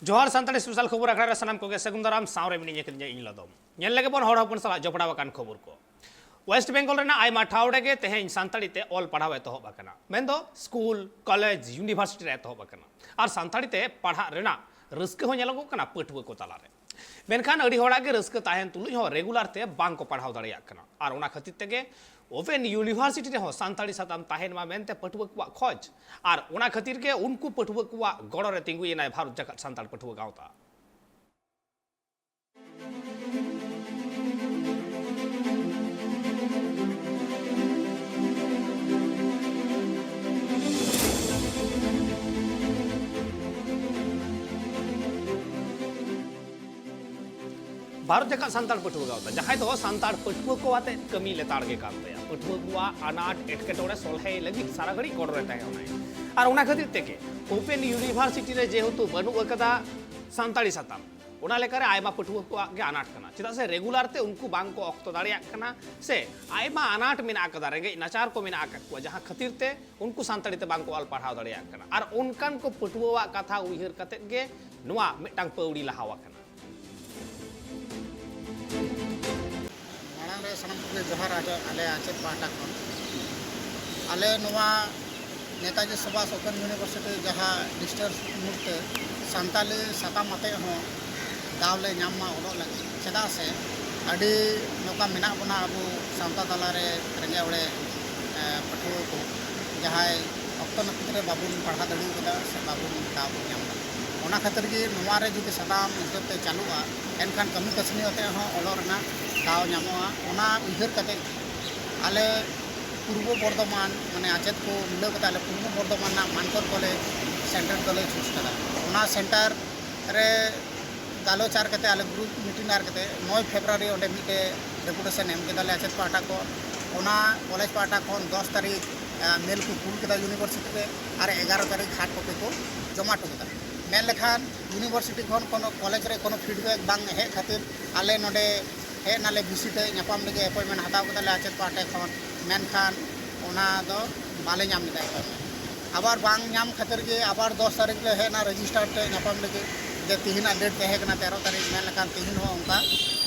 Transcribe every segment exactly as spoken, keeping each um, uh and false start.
ᱡᱚᱦᱟᱨ᱾ ᱥᱟᱱᱛᱟᱲᱤ ᱥᱯᱮᱥᱟᱞ ᱠᱷᱚᱵᱚᱨ ᱟᱠᱷᱲᱟ ᱨᱮ ᱥᱟᱱᱟᱢ ᱠᱚᱜᱮ ᱥᱟᱹᱜᱩᱱ ᱫᱟᱨᱟᱢ᱾ ᱥᱟᱶᱨᱮ ᱢᱤᱱᱟᱹᱧᱟ ᱠᱟᱹᱫᱤᱧᱟ ᱤᱧ ᱞᱚᱫᱚᱢ᱾ ᱧᱮᱞ ᱞᱮᱜᱮ ᱵᱚᱱ ᱦᱚᱲ ᱦᱚᱯᱚᱱ ᱥᱟᱞᱟᱜ ᱡᱚᱯᱲᱟᱣ ᱟᱠᱟᱱ ᱠᱷᱚᱵᱚᱨ ᱠᱚ᱾ ᱣᱮᱥᱴ ᱵᱮᱝᱜᱚᱞ ᱨᱮᱱᱟᱜ ᱟᱭᱢᱟ ᱴᱷᱟᱶ ᱨᱮᱜᱮ ᱛᱮᱦᱮᱧ ᱥᱟᱱᱛᱟᱲᱤ ᱛᱮ ᱚᱞ ᱯᱟᱲᱦᱟᱣ ᱮᱛᱚᱦᱚᱵ ᱟᱠᱟᱱᱟ, ᱢᱮᱱᱫᱚ ᱥᱠᱩᱞ, ᱠᱚᱞᱮᱡᱽ, ᱤᱭᱩᱱᱤᱵᱷᱟᱨᱥᱤᱴᱤ ᱨᱮ ᱮᱛᱚᱦᱚᱵ ᱟᱠᱟᱱᱟ᱾ ᱟᱨ ᱥᱟᱱᱛᱟᱲᱤ ᱛᱮ ᱯᱟᱲᱦᱟᱜ ᱨᱮᱱᱟᱜ ᱨᱟᱹᱥᱠᱟᱹ ᱦᱚᱸ ᱧᱮᱞᱚᱜᱚᱜ ᱠᱟᱱᱟ ᱯᱟᱹᱴᱷᱩᱣᱟᱹ ᱠᱚ ᱛᱟᱞᱟᱨᱮ᱾ ᱢᱮᱱᱠᱷᱟᱱ ᱟᱹᱰᱤ ᱦᱚᱲᱟᱜ ᱜᱮ ᱨᱟᱹᱥᱠᱟᱹ ᱛᱟᱦᱮᱱ ᱛᱩᱞᱩᱡ ᱦᱚᱸ ᱨᱮᱜᱩᱞᱟᱨ ᱛᱮ ᱵᱟᱝ ᱠᱚ ᱯᱟᱲᱦᱟᱣ ᱫᱟᱲᱮᱭᱟᱜ ᱠᱟᱱᱟ᱾ ᱟᱨ ᱚᱱᱟ ᱠᱷᱟᱹᱛᱤᱨ ᱛᱮᱜᱮ ᱳᱯᱮᱱ ᱤᱭᱩᱱᱤᱵᱷᱟᱨᱥᱤᱴᱤ ᱨᱮᱦᱚᱸ ᱥᱟᱱᱛᱟᱲᱤ ᱥᱟᱛᱟᱢ ᱛᱟᱦᱮᱱ ᱢᱟ ᱢᱮᱱᱛᱮ ᱯᱟᱹᱴᱷᱩᱣᱟᱹ ᱠᱚᱣᱟᱜ ᱠᱷᱚᱡᱽ᱾ ᱟᱨ ᱚᱱᱟ ᱠᱷᱟᱹᱛᱤᱨ ᱜᱮ ᱩᱱᱠᱩ ᱯᱟᱹᱴᱷᱩᱣᱟᱹ ᱠᱚᱣᱟᱜ ᱜᱚᱲᱚ ᱨᱮ ᱛᱤᱸᱜᱩᱭᱮᱱᱟᱭ ᱵᱷᱟᱨᱚᱛ ᱡᱟᱠᱟᱛ ᱥᱟᱱᱛᱟᱲ ᱯᱟᱹᱴᱷᱩᱣᱟᱹ ᱜᱟᱶᱛᱟ᱾ ᱵᱷᱟᱨᱚᱛ ᱡᱟᱠᱟᱛ ᱥᱟᱱᱛᱟᱲ ᱯᱟᱹᱴᱷᱩᱣᱟᱹ ᱜᱟᱶᱛᱟ, ᱡᱟᱦᱟᱸᱭ ᱫᱚ ᱥᱟᱱᱛᱟᱲ ᱯᱟᱹᱴᱷᱩᱣᱟᱹ ᱠᱚ ᱟᱛᱮ ᱠᱟᱹᱢᱤ ᱞᱮᱛᱟᱲ ᱜᱮ ᱠᱟᱱ ᱛᱟᱭᱟ, ᱯᱟᱹᱴᱷᱩᱣᱟᱹ ᱠᱚᱣᱟᱜ ᱟᱱᱟᱴ ᱮᱴᱠᱮᱴᱚᱬᱮ ᱥᱚᱞᱦᱮ ᱞᱟᱹᱜᱤᱫ ᱥᱟᱨᱟ ᱜᱷᱟᱹᱲᱤᱡ ᱜᱚᱲᱚ ᱨᱮ ᱛᱟᱦᱮᱸ ᱠᱟᱱᱟᱭ᱾ ᱟᱨ ᱚᱱᱟ ᱠᱷᱟᱹᱛᱤᱨ ᱛᱮᱜᱮ ᱳᱯᱮᱱ ᱤᱭᱩᱱᱤᱵᱷᱟᱨᱥᱤᱴᱤ ᱨᱮ ᱡᱮᱦᱮᱛᱩ ᱵᱟᱹᱱᱩᱜ ᱟᱠᱟᱫᱟ ᱥᱟᱱᱛᱟᱲᱤ ᱥᱟᱛᱟᱢ, ᱚᱱᱟ ᱞᱮᱠᱟᱨᱮ ᱟᱭᱢᱟ ᱯᱟᱹᱴᱷᱩᱣᱟᱹ ᱠᱚᱣᱟᱜ ᱜᱮ ᱟᱱᱟᱴ ᱠᱟᱱᱟ, ᱪᱮᱫᱟᱜ ᱥᱮ ᱨᱮᱜᱩᱞᱟᱨ ᱛᱮ ᱩᱱᱠᱩ ᱵᱟᱝ ᱠᱚ ᱚᱠᱛᱚ ᱫᱟᱲᱮᱭᱟᱜ ᱠᱟᱱᱟ, ᱥᱮ ᱟᱭᱢᱟ ᱟᱱᱟᱴ ᱢᱮᱱᱟᱜ ᱟᱠᱟᱫᱟ, ᱨᱮᱸᱜᱮᱡ ᱱᱟᱪᱟᱨ ᱠᱚ ᱢᱮᱱᱟᱜ ᱟᱠᱟᱫ ᱠᱚᱣᱟ, ᱡᱟᱦᱟᱸ ᱠᱷᱟᱹᱛᱤᱨ ᱛᱮ ᱩᱱᱠᱩ ᱥᱟᱱᱛᱟᱲᱤ ᱛᱮ ᱵᱟᱝ ᱠᱚ ᱚᱞ ᱯᱟᱲᱦᱟᱣ ᱫᱟᱲᱮᱭᱟᱜ ᱠᱟᱱᱟ᱾ ᱟᱨ ᱚᱱᱠᱟᱱ ᱠᱚ ᱯᱟᱹᱴᱷᱩᱣᱟᱹᱣᱟᱜ ᱠᱟᱛᱷᱟ ᱩᱭᱦᱟᱹᱨ ᱠᱟᱛᱮᱫ ᱜᱮ ᱱᱚᱣᱟ ᱢᱤᱫᱴᱟᱝ ᱯᱟᱹᱣᱲᱤ ᱞᱟᱦᱟᱣ ᱟᱠᱟᱱᱟ᱾ ᱢᱟᱲᱟᱝ ᱨᱮ ᱥᱟᱱᱟᱢ ᱠᱚᱜᱮ ᱡᱚᱦᱟᱨ, ᱟᱞᱮ, ᱟᱞᱮ ᱟᱪᱮᱫ ᱯᱟᱦᱴᱟ ᱠᱷᱚᱱ᱾ ᱟᱞᱮ ᱱᱚᱣᱟ ᱱᱮᱛᱟᱡᱤ ᱥᱩᱵᱷᱟᱥ ᱳᱯᱮᱱ ᱤᱭᱩᱱᱤᱵᱷᱟᱨᱥᱤᱴᱤ ᱡᱟᱦᱟᱸ ᱰᱤᱥᱴᱮᱱᱥ ᱢᱳᱰ ᱛᱮ ᱥᱟᱱᱛᱟᱞᱤ ᱥᱟᱛᱟᱢ ᱟᱛᱮᱫ ᱦᱚᱸ ᱫᱟᱣ ᱞᱮ ᱧᱟᱢ ᱢᱟ ᱚᱞᱚᱜ ᱞᱟᱹᱜᱤᱫ, ᱪᱮᱫᱟᱜ ᱥᱮ ᱟᱹᱰᱤ ᱱᱚᱝᱠᱟ ᱢᱮᱱᱟᱜ ᱵᱚᱱᱟ ᱟᱵᱚ ᱥᱟᱶᱛᱟ ᱛᱟᱞᱟᱨᱮ ᱨᱮᱸᱜᱮᱡ ᱚᱲᱮᱡ, ᱮ, ᱯᱟᱹᱴᱷᱩᱣᱟᱹ ᱠᱚ, ᱡᱟᱦᱟᱸᱭ ᱚᱠᱛᱚ ᱱᱟᱹᱯᱤᱛ ᱨᱮ ᱵᱟᱵᱚᱱ ᱯᱟᱲᱦᱟᱣ ᱫᱟᱲᱮ ᱠᱟᱫᱟ ᱥᱮ ᱵᱟᱵᱚᱱ ᱫᱟᱣ ᱵᱚᱱ ᱧᱟᱢ ᱮᱫᱟ᱾ ᱚᱱᱟ ᱠᱷᱟᱹᱛᱤᱨ ᱜᱮ ᱱᱚᱣᱟ ᱨᱮ ᱡᱩᱫᱤ ᱥᱟᱛᱟᱢ ᱦᱤᱥᱟᱹᱵ ᱛᱮ ᱪᱟᱹᱞᱩᱜᱼᱟ, ᱮᱱᱠᱷᱟᱱ ᱠᱟᱹᱢᱤ ᱠᱟᱹᱥᱱᱤ ᱟᱛᱮᱫ ᱦᱚᱸ ᱚᱞᱚᱜ ᱨᱮᱱᱟᱜ ᱫᱟᱣ ᱧᱟᱢᱚᱜᱼᱟ᱾ ᱚᱱᱟ ᱩᱭᱦᱟᱹᱨ ᱠᱟᱛᱮᱫ ᱟᱞᱮ ᱯᱩᱨᱵᱚ ᱵᱚᱨᱫᱷᱚᱢᱟᱱ, ᱢᱟᱱᱮ ᱟᱪᱮᱫ ᱠᱚ ᱢᱤᱞᱟᱹᱣ ᱠᱟᱛᱮ ᱟᱞᱮ ᱯᱩᱨᱵᱚ ᱵᱚᱨᱫᱷᱚᱢᱟᱱ ᱨᱮᱱᱟᱜ ᱢᱟᱱᱠᱚᱨ ᱠᱚᱞᱮᱡᱽ ᱥᱮᱱᱴᱟᱨ ᱫᱚᱞᱮ ᱪᱩᱡᱽ ᱠᱟᱫᱟ᱾ ᱚᱱᱟ ᱥᱮᱱᱴᱟᱨ ᱨᱮ ᱜᱟᱞᱚᱪ ᱟᱨ ᱠᱟᱛᱮ ᱟᱞᱮ ᱜᱨᱩᱯ ᱢᱤᱴᱤᱝ ᱟᱨ ᱠᱟᱛᱮ ᱱᱚᱭ ᱯᱷᱮᱵᱽᱨᱩᱣᱟᱨᱤ ᱚᱸᱰᱮ ᱢᱤᱫᱴᱮᱡ ᱰᱮᱯᱩᱴᱮᱥᱚᱱ ᱮᱢ ᱠᱮᱫᱟᱞᱮ ᱟᱪᱮᱫ ᱯᱟᱦᱴᱟ ᱠᱚ᱾ ᱚᱱᱟ ᱠᱚᱞᱮᱡᱽ ᱯᱟᱦᱴᱟ ᱠᱷᱚᱱ ᱫᱚᱥ ᱛᱟᱹᱨᱤᱠᱷ, ᱮ, ᱢᱮᱞ ᱠᱚ ᱠᱩᱞ ᱠᱮᱫᱟ ᱤᱭᱩᱱᱤᱵᱷᱟᱨᱥᱤᱴᱤ ᱨᱮ, ᱟᱨ ᱮᱜᱟᱨᱚ ᱛᱟᱹᱨᱤᱠᱷ ᱦᱟᱨᱰ ᱠᱚᱯᱤ ᱠᱚ ᱡᱚᱢᱟ ᱦᱚᱴᱚ ᱠᱮᱫᱟ᱾ ᱢᱮᱱ ᱞᱮᱠᱷᱟᱱ ᱤᱭᱩᱱᱤᱵᱷᱟᱨᱥᱤᱴᱤ ᱠᱷᱚᱱ ᱠᱳᱱᱳ ᱠᱚᱞᱮᱡᱽ ᱨᱮ ᱠᱳᱱᱳ ᱯᱷᱤᱰᱵᱮᱠ ᱵᱟᱝ ᱦᱮᱡ ᱠᱷᱟᱹᱛᱤᱨ ᱟᱞᱮ ᱱᱚᱰᱮ ᱦᱮᱡ ᱱᱟᱞᱮ ᱵᱷᱤᱥᱤ ᱴᱷᱮᱡ ᱧᱟᱯᱟᱢ ᱞᱟᱹᱜᱤᱫ ᱮᱯᱚᱭᱮᱱᱴᱢᱮᱱᱴ ᱦᱟᱛᱟᱣ ᱠᱮᱫᱟᱞᱮ ᱟᱪᱮᱫ ᱯᱟᱦᱴᱟ ᱠᱷᱚᱱ, ᱢᱮᱱᱠᱷᱟᱱ ᱚᱱᱟ ᱫᱚ ᱵᱟᱞᱮ ᱧᱟᱢ ᱞᱮᱫᱟ ᱮᱯᱚᱭᱮᱱᱴᱢᱮᱱᱴ᱾ ᱟᱵᱟᱨ ᱵᱟᱝ ᱧᱟᱢ ᱠᱷᱟᱹᱛᱤᱨ ᱜᱮ ᱟᱵᱟᱨ ᱫᱚᱥ ᱛᱟᱹᱨᱤᱠᱷ ᱞᱮ ᱦᱮᱡ ᱮᱱᱟ ᱨᱮᱡᱤᱥᱴᱟᱨ ᱴᱷᱮᱡ ᱧᱟᱯᱟᱢ ᱞᱟᱹᱜᱤᱫ᱾ ᱡᱮ ᱛᱤᱦᱤᱧᱟᱜ ᱰᱮᱴ ᱛᱟᱦᱮᱸ ᱠᱟᱱᱟ ᱛᱮᱨᱚ ᱛᱟᱹᱨᱤᱠᱷ, ᱢᱮᱱ ᱞᱮᱠᱷᱟᱱ ᱛᱤᱦᱤᱧ ᱦᱚᱸ ᱚᱱᱠᱟ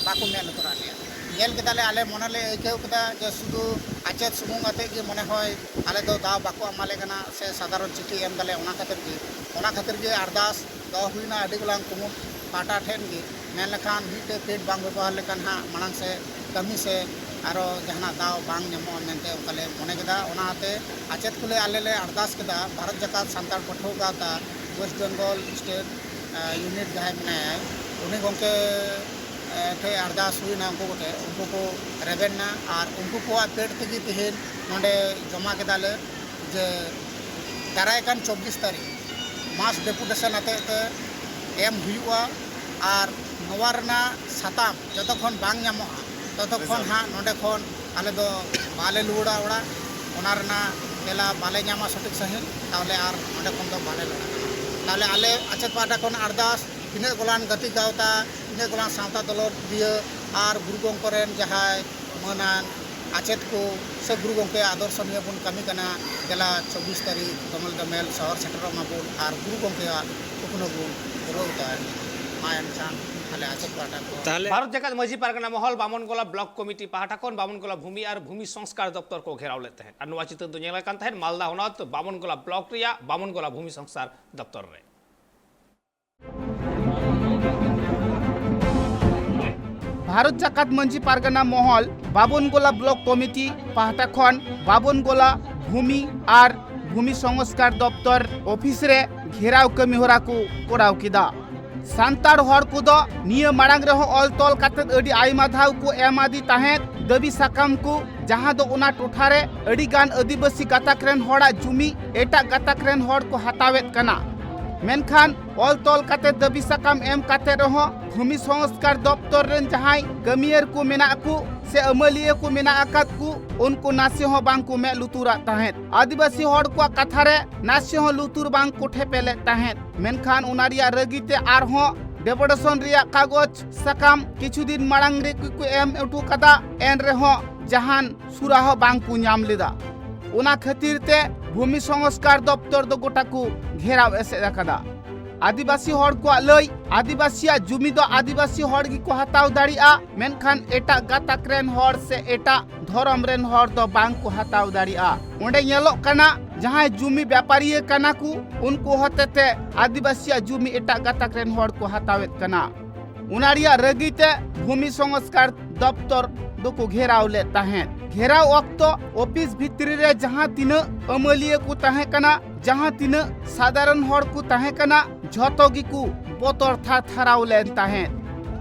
ᱵᱟᱠᱚ ᱢᱮᱱ ᱩᱛᱟᱹᱨᱟᱜ ᱞᱮᱭᱟ᱾ ᱧᱮᱞ ᱠᱮᱫᱟᱞᱮ, ᱟᱞᱮ ᱢᱚᱱᱮ ᱞᱮ ᱟᱹᱭᱠᱟᱹᱣ ᱠᱮᱫᱟ ᱡᱮ ᱥᱩᱫᱷᱩ ᱟᱪᱮᱛ ᱥᱩᱢᱩᱝ ᱟᱛᱮᱫ ᱜᱮ ᱢᱚᱱᱮ ᱦᱚᱭ ᱟᱞᱮ ᱫᱚ ᱫᱟᱣ ᱵᱟᱠᱚ ᱮᱢᱟᱞᱮ ᱠᱟᱱᱟ ᱥᱮ ᱥᱟᱫᱷᱟᱨᱚᱱ ᱪᱤᱴᱷᱤ ᱮᱢ ᱫᱟᱞᱮ, ᱚᱱᱟ ᱠᱷᱟᱹᱛᱤᱨ ᱜᱮ, ᱚᱱᱟ ᱠᱷᱟᱹᱛᱤᱨ ᱜᱮ ᱟᱨᱫᱟᱥ ᱫᱚᱦᱚ ᱦᱩᱭᱱᱟ ᱟᱹᱰᱤ ᱜᱚᱞᱟᱝ ᱠᱩᱢᱩᱴ ᱯᱟᱦᱴᱟ ᱴᱷᱮᱱ ᱜᱮ᱾ ᱢᱮᱱ ᱞᱮᱠᱷᱟᱱ ᱢᱤᱫᱴᱮᱡ ᱯᱮᱰ ᱵᱟᱝ ᱵᱮᱵᱚᱦᱟᱨ ᱞᱮᱠᱷᱟᱱ ᱦᱟᱸᱜ ᱢᱟᱲᱟᱝ ᱥᱮᱫ ᱠᱟᱹᱢᱤ ᱥᱮ ᱟᱨᱚ ᱡᱟᱦᱟᱱᱟᱜ ᱫᱟᱣ ᱵᱟᱝ ᱧᱟᱢᱚᱜᱼᱟ ᱢᱮᱱᱛᱮ ᱚᱱᱠᱟ ᱞᱮ ᱢᱚᱱᱮ ᱠᱮᱫᱟ᱾ ᱚᱱᱟᱛᱮ ᱟᱪᱮᱛ ᱠᱚᱞᱮ ᱟᱞᱮ ᱞᱮ ᱟᱨᱫᱟᱥ ᱠᱮᱫᱟ ᱵᱷᱟᱨᱚᱛ ᱡᱟᱠᱟᱛ ᱥᱟᱱᱛᱟᱲ ᱯᱟᱹᱴᱷᱩᱣᱟᱹ ᱜᱟᱶᱛᱟ ᱳᱭᱮᱥᱴ ᱵᱮᱝᱜᱚᱞ ᱥᱴᱮᱴ ᱤᱭᱩᱱᱤᱴ ᱡᱟᱦᱟᱸᱭ ᱢᱮᱱᱟᱭᱟ, ᱩᱱᱤ ᱜᱚᱢᱠᱮ ᱴᱷᱮᱱ ᱟᱨᱫᱟᱥ ᱦᱩᱭᱱᱟ, ᱩᱱᱠᱩ ᱠᱚᱴᱷᱮᱱ, ᱩᱱᱠᱩ ᱠᱚ ᱨᱮᱵᱮᱱ ᱱᱟ ᱟᱨ ᱩᱱᱠᱩ ᱠᱚᱣᱟᱜ ᱯᱮᱰ ᱛᱮᱜᱮ ᱛᱮᱦᱮᱧ ᱱᱚᱰᱮ ᱡᱚᱢᱟ ᱠᱮᱫᱟᱞᱮ ᱡᱮ ᱫᱟᱨᱟᱭ ᱠᱟᱱ ᱪᱚᱵᱵᱤᱥ ᱛᱟᱹᱨᱤᱠᱷ ᱢᱟᱥ ᱰᱮᱯᱩᱴᱮᱥᱚᱱ ᱟᱛᱮᱫ ᱛᱮ ᱮᱢ ᱦᱩᱭᱩᱜᱼᱟ᱾ ᱟᱨ ᱱᱚᱣᱟ ᱨᱮᱱᱟᱜ ᱥᱟᱛᱟᱢ ᱡᱚᱛᱚ ᱠᱷᱚᱱ ᱵᱟᱝ ᱧᱟᱢᱚᱜᱼᱟ, ᱛᱚᱛᱚ ᱠᱷᱚᱱ ᱦᱟᱸᱜ ᱱᱚᱰᱮ ᱠᱷᱚᱱ ᱟᱞᱮ ᱫᱚ ᱵᱟᱞᱮ ᱨᱩᱣᱟᱹᱲᱟ ᱚᱲᱟᱜ᱾ ᱚᱱᱟ ᱨᱮᱱᱟᱜ ᱛᱮᱞᱟ ᱵᱟᱞᱮ ᱧᱟᱢᱟ ᱥᱚᱴᱷᱤᱠ ᱥᱟᱺᱦᱤᱡ, ᱛᱟᱦᱚᱞᱮ ᱟᱨ ᱱᱚᱰᱮ ᱠᱷᱚᱱ ᱫᱚ ᱵᱟᱞᱮ ᱨᱩᱣᱟᱹᱲᱟ᱾ ᱛᱟᱦᱚᱞᱮ ᱟᱞᱮ ᱟᱪᱮᱛ ᱯᱟᱦᱴᱟ ᱠᱷᱚᱱ ᱟᱨᱫᱟᱥ, ᱛᱤᱱᱟᱹᱜ ᱜᱚᱞᱟᱱ ᱜᱟᱛᱮ ᱜᱟᱶᱛᱟ, ᱛᱤᱱᱟᱹᱜ ᱜᱚᱞᱟᱱ ᱥᱟᱶᱛᱟ ᱫᱚᱞᱚᱛ ᱫᱤᱭᱟᱹ ᱟᱨ ᱜᱩᱨᱩ ᱜᱚᱢᱠᱮ ᱨᱮᱱ ᱡᱟᱦᱟᱸᱭ ᱢᱟᱹᱱᱟᱱ ᱟᱪᱮᱛ ᱠᱚ ᱥᱮ ᱜᱩᱨᱩ ᱜᱚᱢᱠᱮᱭᱟᱜ ᱟᱫᱚᱨᱥᱚ ᱱᱤᱭᱮ ᱵᱚᱱ ᱠᱟᱹᱢᱤ ᱠᱟᱱᱟ, ᱫᱮᱞᱟ ᱪᱚᱵᱵᱤᱥ ᱛᱟᱹᱨᱤᱠᱷ ᱫᱚᱢᱮᱞ ᱫᱚᱢᱮᱞ ᱥᱚᱦᱚᱨ ᱥᱮᱴᱮᱨᱚᱜ ᱢᱟᱵᱚᱱ ᱟᱨ ᱜᱩᱨᱩ ᱜᱚᱢᱠᱮᱭᱟᱜ ᱠᱩᱠᱢᱩ ᱵᱚᱱ ᱯᱩᱨᱟᱹᱣ ᱛᱟᱭ ᱢᱟ᱾ ᱮᱱᱠᱷᱟᱱ ᱟᱞᱮ ᱟᱪᱮᱛ ᱯᱟᱦᱴᱟ ᱠᱷᱚᱱ ᱛᱟᱦᱚᱞᱮ ᱵᱷᱟᱨᱚᱛ ᱡᱟᱠᱟᱛ ᱢᱟᱹᱡᱷᱤ ᱯᱟᱨᱜᱟᱱᱟ ᱢᱚᱦᱚᱞ ᱵᱟᱢᱚᱱ ᱜᱚᱞᱟ ᱵᱞᱚᱠ ᱠᱚᱢᱤᱴᱤ ᱯᱟᱦᱴᱟ ᱠᱷᱚᱱ ᱵᱟᱢᱚᱱ ᱜᱚᱞᱟ ᱵᱷᱩᱢᱤ ᱟᱨ ᱵᱷᱩᱢᱤ ᱥᱚᱝᱥᱠᱟᱨ ᱫᱚᱯᱛᱚᱨ ᱠᱚ ᱜᱷᱮᱨᱟᱣ ᱞᱮᱫ ᱛᱟᱦᱮᱸᱫ᱾ ᱟᱨ ᱱᱚᱣᱟ ᱪᱤᱛᱟᱹᱨ ᱫᱚ ᱧᱮᱞ ᱟᱠᱟᱱ ᱛᱟᱦᱮᱸᱫ ᱢᱟᱞᱫᱟ ᱦᱚᱱᱚᱛ ᱵᱟᱢᱚᱱ ᱜᱚᱞᱟ ᱵᱞᱚᱠ ᱨᱮᱭᱟᱜ ᱵᱟᱢᱚᱱ ᱜᱚᱞᱟ ᱵᱷᱩᱢᱤ ᱥᱚᱝᱥᱠᱟᱨ ᱫᱚᱯᱛᱚᱨ ᱨᱮ᱾ ᱵᱷᱟᱨᱚᱛ ᱡᱟᱠᱟᱛ ᱢᱟᱹᱡᱷᱤ ᱯᱟᱨᱜᱟᱱᱟ ᱢᱚᱦᱚᱞ ᱵᱟᱵᱚᱱᱜᱚᱞᱟ ᱵᱞᱚᱠ ᱠᱚᱢᱤᱴᱤ ᱯᱟᱦᱴᱟ ᱠᱷᱚᱱ ᱵᱟᱵᱚᱱᱜᱚᱞᱟ ᱵᱷᱩᱢᱤ ᱟᱨ ᱵᱷᱩᱢᱤ ᱥᱚᱝᱥᱠᱟᱨ ᱫᱚᱯᱛᱚᱨ ᱚᱯᱷᱤᱥ ᱨᱮ ᱜᱷᱮᱨᱟᱣ ᱠᱟᱹᱢᱤ ᱦᱚᱨᱟ ᱠᱚ ᱠᱚᱨᱟᱣ ᱠᱮᱫᱟ᱾ ᱥᱟᱱᱛᱟᱲ ᱦᱚᱲ ᱠᱚᱫᱚ ᱱᱤᱭᱟᱹ ᱢᱟᱲᱟᱝ ᱨᱮᱦᱚᱸ ᱚᱞ ᱛᱚᱞ ᱠᱟᱛᱮ ᱟᱹᱰᱤ ᱟᱭᱢᱟ ᱫᱷᱟᱣ ᱠᱚ ᱮᱢ ᱟᱫᱮ ᱛᱟᱦᱮᱸᱫ ᱫᱟᱹᱵᱤ ᱥᱟᱠᱟᱢ ᱠᱚ, ᱡᱟᱦᱟᱸ ᱫᱚ ᱚᱱᱟ ᱴᱚᱴᱷᱟ ᱨᱮ ᱟᱹᱰᱤ ᱜᱟᱱ ᱟᱹᱫᱤᱵᱟᱹᱥᱤ ᱜᱟᱛᱟᱠ ᱨᱮᱱ ᱦᱚᱲᱟᱜ ᱡᱩᱢᱤ ᱮᱴᱟᱜ ᱜᱟᱛᱟᱠ ᱨᱮᱱ ᱦᱚᱲ ᱠᱚ ᱦᱟᱛᱟᱣᱮᱫ ᱠᱟᱱᱟ᱾ ᱢᱮᱱᱠᱷᱟᱱ ᱚᱞ ᱛᱚᱞ ᱠᱟᱛᱮ ᱫᱟᱹᱵᱤ ᱥᱟᱠᱟᱢ ᱮᱢ ᱠᱟᱛᱮ ᱨᱮᱦᱚᱸ ᱵᱷᱩᱢᱤ ᱥᱚᱝᱥᱠᱟᱨ ᱫᱚᱯᱛᱚᱨ ᱨᱮᱱ ᱡᱟᱦᱟᱸᱭ ᱠᱟᱹᱢᱤᱭᱟᱹᱨ ᱠᱚ ᱢᱮᱱᱟᱜ ᱠᱚ ᱥᱮ ᱟᱹᱢᱟᱹᱞᱤᱭᱟᱹ ᱠᱚ ᱢᱮᱱᱟᱜ ᱟᱠᱟᱫ ᱠᱚ, ᱩᱱᱠᱩ ᱱᱟᱥᱮ ᱦᱚᱸ ᱵᱟᱝ ᱠᱚ ᱢᱮᱫ ᱞᱩᱛᱩᱨᱟᱜ ᱛᱟᱦᱮᱸᱫ᱾ ᱟᱹᱫᱤᱵᱟᱹᱥᱤ ᱦᱚᱲ ᱠᱚᱣᱟᱜ ᱠᱟᱛᱷᱟ ᱨᱮ ᱱᱟᱥᱮ ᱦᱚᱸ ᱞᱩᱛᱩᱨ ᱵᱟᱝ ᱠᱚ ᱴᱷᱮᱯᱮ ᱞᱮᱫ ᱛᱟᱦᱮᱸᱫ᱾ ᱢᱮᱱᱠᱷᱟᱱ ᱚᱱᱟ ᱨᱮᱭᱟᱜ ᱨᱟᱹᱜᱤ ᱛᱮ ᱟᱨᱦᱚᱸ ᱰᱮᱯᱩᱴᱮᱥᱚᱱ ᱨᱮᱭᱟᱜ ᱠᱟᱜᱚᱡᱽ ᱥᱟᱠᱟᱢ ᱠᱤᱪᱷᱩ ᱫᱤᱱ ᱢᱟᱲᱟᱝ ᱨᱮᱜᱮ ᱠᱚ ᱮᱢ ᱦᱚᱴᱚ ᱠᱟᱫᱟ, ᱮᱱ ᱨᱮᱦᱚᱸ ᱡᱟᱦᱟᱱ ᱥᱩᱨᱟ ᱦᱚᱸ ᱵᱟᱝ ᱠᱚ ᱧᱟᱢ ᱞᱮᱫᱟ᱾ ᱚᱱᱟ ᱠᱷᱟᱹᱛᱤᱨ ᱛᱮ ᱵᱷᱩᱢᱤ ᱥᱚᱝᱥᱠᱟᱨ ᱫᱚᱯᱛᱚᱨ ᱫᱚ ᱜᱚᱴᱟ ᱠᱚ ᱜᱷᱮᱨᱟᱣ ᱮᱥᱮᱫ ᱟᱠᱟᱫᱟ᱾ ᱟᱹᱫᱤᱵᱟᱹᱥᱤ ᱦᱚᱲ ᱠᱚᱣᱟᱜ ᱞᱟᱹᱭ, ᱟᱹᱫᱤᱵᱟᱹᱥᱤᱭᱟᱜ ᱡᱩᱢᱤ ᱫᱚ ᱟᱹᱫᱤᱵᱟᱹᱥᱤ ᱦᱚᱲ ᱜᱮᱠᱚ ᱦᱟᱛᱟᱣ ᱫᱟᱲᱮᱭᱟᱜᱼᱟ, ᱢᱮᱱᱠᱷᱟᱱ ᱮᱴᱟᱜ ᱜᱟᱛᱟᱠ ᱨᱮᱱ ᱦᱚᱲ ᱥᱮ ᱮᱴᱟᱜ ᱫᱷᱚᱨᱚᱢ ᱨᱮᱱ ᱦᱚᱲ ᱫᱚ ᱵᱟᱝ ᱠᱚ ᱦᱟᱛᱟᱣ ᱫᱟᱲᱮᱭᱟᱜᱼᱟ᱾ ᱚᱸᱰᱮ ᱧᱮᱞᱚᱜ ᱠᱟᱱᱟ, ᱡᱟᱦᱟᱸᱭ ᱡᱩᱢᱤ ᱵᱮᱯᱟᱨᱤᱭᱟᱹ ᱠᱟᱱᱟ ᱠᱚ, ᱩᱱᱠᱩ ᱦᱚᱛᱮᱛᱮ ᱟᱹᱫᱤᱵᱟᱹᱥᱤᱭᱟᱜ ᱡᱩᱢᱤ ᱮᱴᱟᱜ ᱜᱟᱛᱟᱠ ᱨᱮᱱ ᱦᱚᱲ ᱠᱚ ᱦᱟᱛᱟᱣᱮᱫ ᱠᱟᱱᱟ᱾ ᱚᱱᱟ ᱨᱮᱭᱟᱜ ᱨᱟᱹᱜᱤ ᱛᱮ ᱵᱷᱩᱢᱤ ᱥᱚᱝᱥᱠᱟᱨ ᱫᱚᱯᱛᱚᱨ ᱫᱚᱠᱚ ᱜᱷᱮᱨᱟᱣ ᱞᱮᱫ ᱛᱟᱦᱮᱸᱫ᱾ ᱜᱷᱮᱨᱟᱣ ᱚᱠᱛᱚ ᱚᱯᱷᱤᱥ ᱵᱷᱤᱛᱨᱤ ᱨᱮ ᱡᱟᱦᱟᱸ ᱛᱤᱱᱟᱹᱜ ᱟᱹᱢᱟᱹᱞᱤᱭᱟᱹ ᱠᱚ ᱛᱟᱦᱮᱸ ᱠᱟᱱᱟ, ᱡᱟᱦᱟᱸ ᱛᱤᱱᱟᱹᱜ ᱥᱟᱫᱷᱟᱨᱚᱱ ᱦᱚᱲ ᱠᱚ ᱛᱟᱦᱮᱸ ᱠᱟᱱᱟ, ᱡᱷᱚᱛᱚ ᱜᱮᱠᱚ ᱵᱚᱛᱚᱨ ᱛᱷᱟᱨ ᱛᱷᱟᱨᱟᱣ ᱞᱮᱱ ᱛᱟᱦᱮᱸᱫ᱾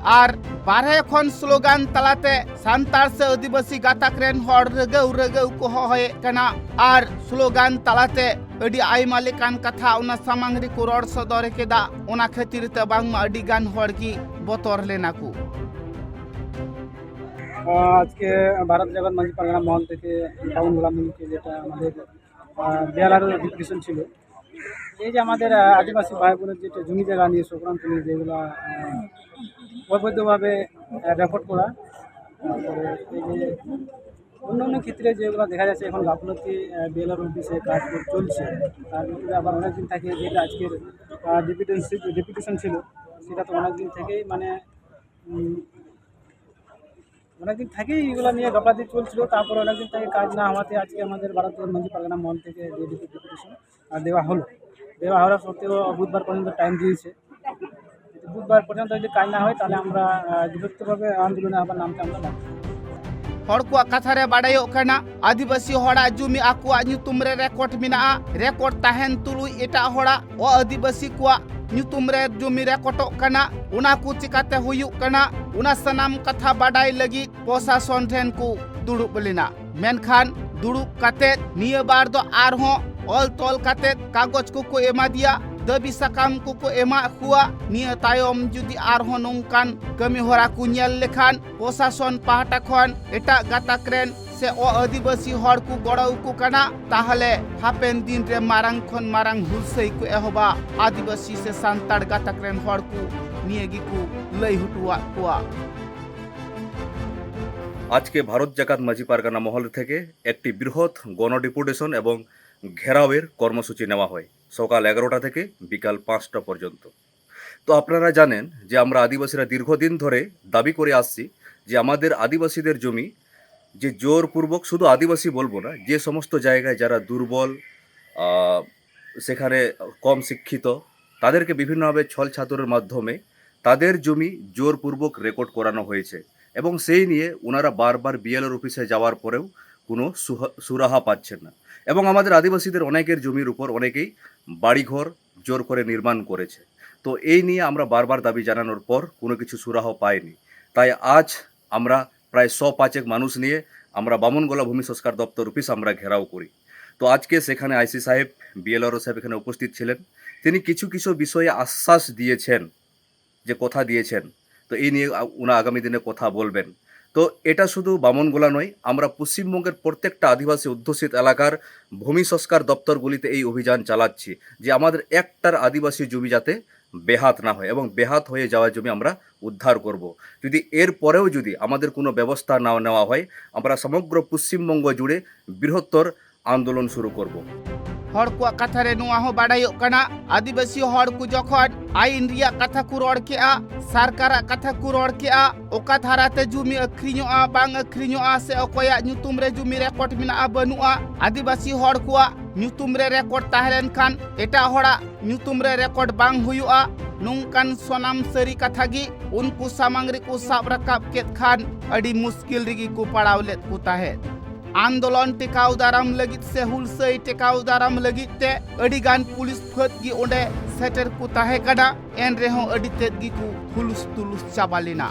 ᱟᱨ ᱵᱟᱨᱦᱮ ᱠᱷᱚᱱ ᱥᱞᱳᱜᱟᱱ ᱛᱟᱞᱟᱛᱮ ᱥᱟᱱᱛᱟᱲ ᱥᱮ ᱟᱹᱫᱤᱵᱟᱹᱥᱤ ᱜᱟᱛᱟᱠ ᱨᱮᱱ ᱦᱚᱲ ᱨᱟᱹᱜᱟᱹᱣ ᱨᱟᱹᱜᱟᱹᱣ ᱠᱚ ᱦᱚᱦᱚᱭᱮᱫ ᱠᱟᱱᱟ᱾ ᱟᱨ ᱥᱞᱳᱜᱟᱱ ᱛᱟᱞᱟᱛᱮ ᱟᱹᱰᱤ ᱟᱭᱢᱟ ᱞᱮᱠᱟᱱ ᱠᱟᱛᱷᱟ ᱚᱱᱟ ᱥᱟᱢᱟᱝ ᱨᱮᱠᱚ ᱨᱚᱲ ᱥᱚᱫᱚᱨ ᱠᱮᱫᱟ᱾ ᱚᱱᱟ ᱠᱷᱟᱹᱛᱤᱨ ᱛᱮ ᱵᱟᱝᱢᱟ ᱟᱹᱰᱤ ᱜᱟᱱ ᱦᱚᱲ ᱜᱮ ᱵᱚᱛᱚᱨ ᱞᱮᱱᱟ ᱠᱚ᱾ আহ, আজকে ভারত জাগাত মাঝি পারগানা মহল থেকে পাবন গোলাম মণিকে যেটা আমাদের, আহ, বিএলআর ডেপুটেশন ছিল, এই যে আমাদের, আহ, আদিবাসী ভাই বোনের যে জমি জায়গা নিয়ে সংক্রান্ত নিয়ে যেগুলা, আহ, অবৈধভাবে, আহ, রেকর্ড করা, তারপরে এই যে অন্য অন্য ক্ষেত্রে যেগুলো দেখা যাচ্ছে এখন গাফলতি, আহ, বিএলআর অফিসে কাজ করে চলছে, তার ভিতরে আবার অনেকদিন থেকে যেটা আজকের, আহ, ডেপুটেশন, ডেপুটেশন ছিল, সেটা তো অনেকদিন থেকেই মানে, উম, অনেকদিন থেকেই এগুলো নিয়ে গাফলতি চলছিল। তারপরে অনেকদিন থেকে কাজ না হওয়াতে আজকে আমাদের ভারত মাঝি পারগানা মহল থেকে যে ডেপুটেশন, আহ, দেওয়া হলো। দেওয়া হওয়ার সত্ত্বেও বুধবার পর্যন্ত টাইম দিয়েছে। বুধবার পর্যন্ত যদি কাজ না হয়, তাহলে আমরা, আহ, বৃহত্তরভাবে আন্দোলনে আবার নামতে আমরা বাধ্য হব। ᱦᱚᱲ ᱠᱚᱣᱟᱜ ᱠᱟᱛᱷᱟ ᱨᱮ ᱵᱟᱰᱟᱭᱚᱜ ᱠᱟᱱᱟ, ᱟᱹᱫᱤᱵᱟᱹᱥᱤ ᱦᱚᱲᱟᱜ ᱡᱩᱢᱤ ᱟᱠᱚᱣᱟᱜ ᱧᱩᱛᱩᱢ ᱨᱮ ᱨᱮᱠᱚᱨᱰ ᱢᱮᱱᱟᱜᱼᱟ᱾ ᱨᱮᱠᱚᱨᱰ ᱛᱟᱦᱮᱱ ᱛᱩᱞᱩᱡ ᱮᱴᱟᱜ ᱦᱚᱲᱟᱜ ᱚ ᱟᱹᱫᱤᱵᱟᱹᱥᱤ ᱠᱚᱣᱟᱜ ᱧᱩᱛᱩᱢ ᱨᱮ ᱡᱩᱢᱤ ᱨᱮᱠᱚᱨᱰᱚᱜ ᱠᱟᱱᱟ᱾ ᱚᱱᱟ ᱠᱚ ᱪᱤᱠᱟᱛᱮ ᱦᱩᱭᱩᱜ ᱠᱟᱱᱟ, ᱚᱱᱟ ᱥᱟᱱᱟᱢ ᱠᱟᱛᱷᱟ ᱵᱟᱰᱟᱭ ᱞᱟᱹᱜᱤᱫ ᱯᱨᱚᱥᱟᱥᱚᱱ ᱴᱷᱮᱱ ᱠᱚ ᱫᱩᱲᱩᱵ ᱞᱮᱱᱟ᱾ ᱢᱮᱱᱠᱷᱟᱱ ᱫᱩᱲᱩᱵ ᱠᱟᱛᱮᱫ ᱱᱤᱭᱟᱹ ᱵᱟᱨ ᱫᱚ ᱟᱨᱦᱚᱸ ᱚᱞ ᱛᱚᱞ ᱠᱟᱛᱮᱫ ᱠᱟᱜᱚᱡᱽ ᱠᱚᱠᱚ ᱮᱢᱟ ᱫᱮᱭᱟ, ᱫᱟᱹᱵᱤ ᱥᱟᱠᱟᱢ ᱠᱚᱠᱚ ᱮᱢᱟᱜ ᱠᱚᱣᱟ᱾ ᱱᱤᱭᱟᱹ ᱛᱟᱭᱚᱢ ᱡᱩᱫᱤ ᱟᱨᱦᱚᱸ ᱱᱚᱝᱠᱟᱱ ᱠᱟᱹᱢᱤ ᱦᱚᱨᱟ ᱠᱚ ᱧᱮᱞ ᱞᱮᱠᱷᱟᱱ ᱯᱨᱚᱥᱟᱥᱚᱱ ᱯᱟᱦᱴᱟ ᱠᱷᱚᱱ ᱮᱴᱟᱜ ᱜᱟᱛᱟᱠ ᱨᱮᱱ ᱥᱮ ᱚ ᱟᱹᱫᱤᱵᱟᱹᱥᱤ ᱦᱚᱲ ᱠᱚ ᱜᱚᱲᱚ ᱟᱠᱚ ᱠᱟᱱᱟ, ᱛᱟᱦᱞᱮ ᱦᱟᱯᱮᱱ ᱫᱤᱱ ᱨᱮ ᱢᱟᱨᱟᱝ ᱠᱷᱚᱱ ᱢᱟᱨᱟᱝ ᱦᱩᱞᱥᱟᱹᱭ ᱠᱚ ᱮᱦᱚᱵᱟ᱾ ᱟᱹᱫᱤᱵᱟᱹᱥᱤ ᱥᱮ ᱥᱟᱱᱛᱟᱲ ᱜᱟᱛᱟᱠ ᱨᱮᱱ ᱦᱚᱲ ᱠᱚ ᱱᱤᱭᱟᱹ ᱜᱮᱠᱚ ᱞᱟᱹᱭ ᱦᱚᱴᱚᱣᱟᱫ ᱠᱚᱣᱟ᱾ আজকে ভারত জাকাত মাঝি পারগানা মহল থেকে একটি বৃহৎ গণডেপুটেশন এবং ঘেরাওয়ের কর্মসূচি নেওয়া হয়। সকাল এগারোটা থেকে বিকাল পাঁচটা পর্যন্ত। তো আপনারা জানেন যে আমরা আদিবাসীরা দীর্ঘদিন ধরে দাবি করে আসছি যে আমাদের আদিবাসীদের জমি যে জোরপূর্বক, শুধু আদিবাসী বলবো না, যে সমস্ত জায়গায় যারা দুর্বল, আহ, সেখানে কম শিক্ষিত, তাদেরকে বিভিন্নভাবে ছল ছাতুরের মাধ্যমে তাদের জমি জোরপূর্বক রেকর্ড করানো হয়েছে এবং সেই নিয়ে ওনারা বারবার বিএলআর অফিসে যাওয়ার পরেও কোনো সুহা- সুরাহা পাচ্ছেন না। এবং আমাদের আদিবাসীদের অনেকের জমির উপর অনেকেই বাড়িঘর জোর করে নির্মাণ করেছে। তো এই নিয়ে আমরা বারবার দাবি জানানোর পর কোনো কিছু সুরাহা পাইনি। তাই আজ আমরা প্রায় শ পাঁচেক মানুষ নিয়ে আমরা বামনগোলা ভূমি সংস্কার দপ্তর অফিস আমরা ঘেরাও করি। তো আজকে সেখানে আইসি সাহেব, বিএলআরও সাহেব এখানে উপস্থিত ছিলেন। তিনি কিছু কিছু বিষয়ে আশ্বাস দিয়েছেন, যে কথা দিয়েছেন। তো এই নিয়ে আ- ওনা আগামী দিনে কথা বলবেন। তো এটা শুধু বামনগোলা নয়, আমরা পশ্চিমবঙ্গের প্রত্যেকটা আদিবাসী অধ্যুষিত এলাকার ভূমি সংস্কার দপ্তরগুলিতে এই অভিযান চালাচ্ছি যে আমাদের একটার আদিবাসী জমি যাতে বেহাত না হয় এবং বেহাত হয়ে যাওয়া জমি আমরা উদ্ধার করব। যদি এর পরেও যদি আমাদের কোনো ব্যবস্থা না নেওয়া হয়, আমরা সমগ্র পশ্চিমবঙ্গ জুড়ে বৃহত্তর আন্দোলন শুরু করব। ᱦᱚᱲ ᱠᱚᱣᱟᱜ ᱠᱟᱛᱷᱟ ᱨᱮ ᱱᱚᱣᱟ ᱦᱚᱸ ᱵᱟᱰᱟᱭᱚᱜ ᱠᱟᱱᱟ, ᱟᱹᱫᱤᱵᱟᱹᱥᱤ ᱦᱚᱲ ᱠᱚ ᱡᱚᱠᱷᱚᱱ ᱟᱭᱤᱱ ᱨᱮᱭᱟᱜ ᱠᱟᱛᱷᱟ ᱠᱚ ᱨᱚᱲ ᱠᱮᱜᱼᱟ, ᱥᱚᱨᱠᱟᱨᱟᱜ ᱠᱟᱛᱷᱟ ᱠᱚ ᱨᱚᱲ ᱠᱮᱜᱼᱟ, ᱚᱠᱟ ᱫᱷᱟᱨᱟᱛᱮ ᱡᱩᱢᱤ ᱟᱹᱠᱷᱨᱤᱧᱚᱜᱼᱟ, ᱵᱟᱝ ᱟᱹᱠᱷᱨᱤᱧᱚᱜᱼᱟ, ᱥᱮ ᱚᱠᱚᱭᱟᱜ ᱧᱩᱛᱩᱢ ᱨᱮ ᱡᱩᱢᱤ ᱨᱮᱠᱚᱨᱰ ᱢᱮᱱᱟᱜᱼᱟ, ᱵᱟᱹᱱᱩᱜᱼᱟ, ᱟᱹᱫᱤᱵᱟᱹᱥᱤ ᱦᱚᱲ ᱠᱚᱣᱟᱜ ᱧᱩᱛᱩᱢ ᱨᱮ ᱨᱮᱠᱚᱨᱰ ᱛᱟᱦᱮᱸ ᱞᱮᱱᱠᱷᱟᱱ ᱮᱴᱟᱜ ᱦᱚᱲᱟᱜ ᱧᱩᱛᱩᱢ ᱨᱮ ᱨᱮᱠᱚᱨᱰ ᱵᱟᱝ ᱦᱩᱭᱩᱜᱼᱟ᱾ ᱱᱚᱝᱠᱟᱱ ᱥᱚᱱᱟᱢ ᱥᱟᱹᱨᱤ ᱠᱟᱛᱷᱟ ᱜᱮ ᱩᱱᱠᱩ ᱥᱟᱢᱟᱝ ᱨᱮᱠᱚ ᱥᱟᱵ ᱨᱟᱠᱟᱵ ᱠᱮᱫ ᱠᱷᱟᱱ ᱟᱹᱰᱤ ᱢᱩᱥᱠᱤᱞ ᱨᱮᱜᱮ ᱠᱚ ᱯᱟᱲᱟᱣ ᱞᱮᱫ ᱠᱚ ᱛᱟᱦᱮᱸᱫ᱾ ᱟᱱᱫᱳᱞᱚᱱ ᱴᱮᱠᱟᱣ ᱫᱟᱨᱟᱢ ᱞᱟᱹᱜᱤᱫ ᱥᱮ ᱦᱩᱞᱥᱟᱹᱭ ᱴᱮᱠᱟᱣ ᱫᱟᱨᱟᱢ ᱞᱟᱹᱜᱤᱫ ᱛᱮ ᱟᱹᱰᱤ ᱜᱟᱱ ᱯᱩᱞᱤᱥ ᱯᱷᱟᱹᱫ ᱜᱮ ᱚᱸᱰᱮ ᱥᱮᱴᱮᱨ ᱠᱚ ᱛᱟᱦᱮᱸ ᱠᱟᱱᱟ᱾ ᱮᱱ ᱨᱮᱦᱚᱸ ᱟᱹᱰᱤ ᱛᱮᱫ ᱜᱮᱠᱚ ᱦᱩᱞᱩᱥ ᱛᱩᱞᱩᱥ ᱪᱟᱵᱟ ᱞᱮᱱᱟ᱾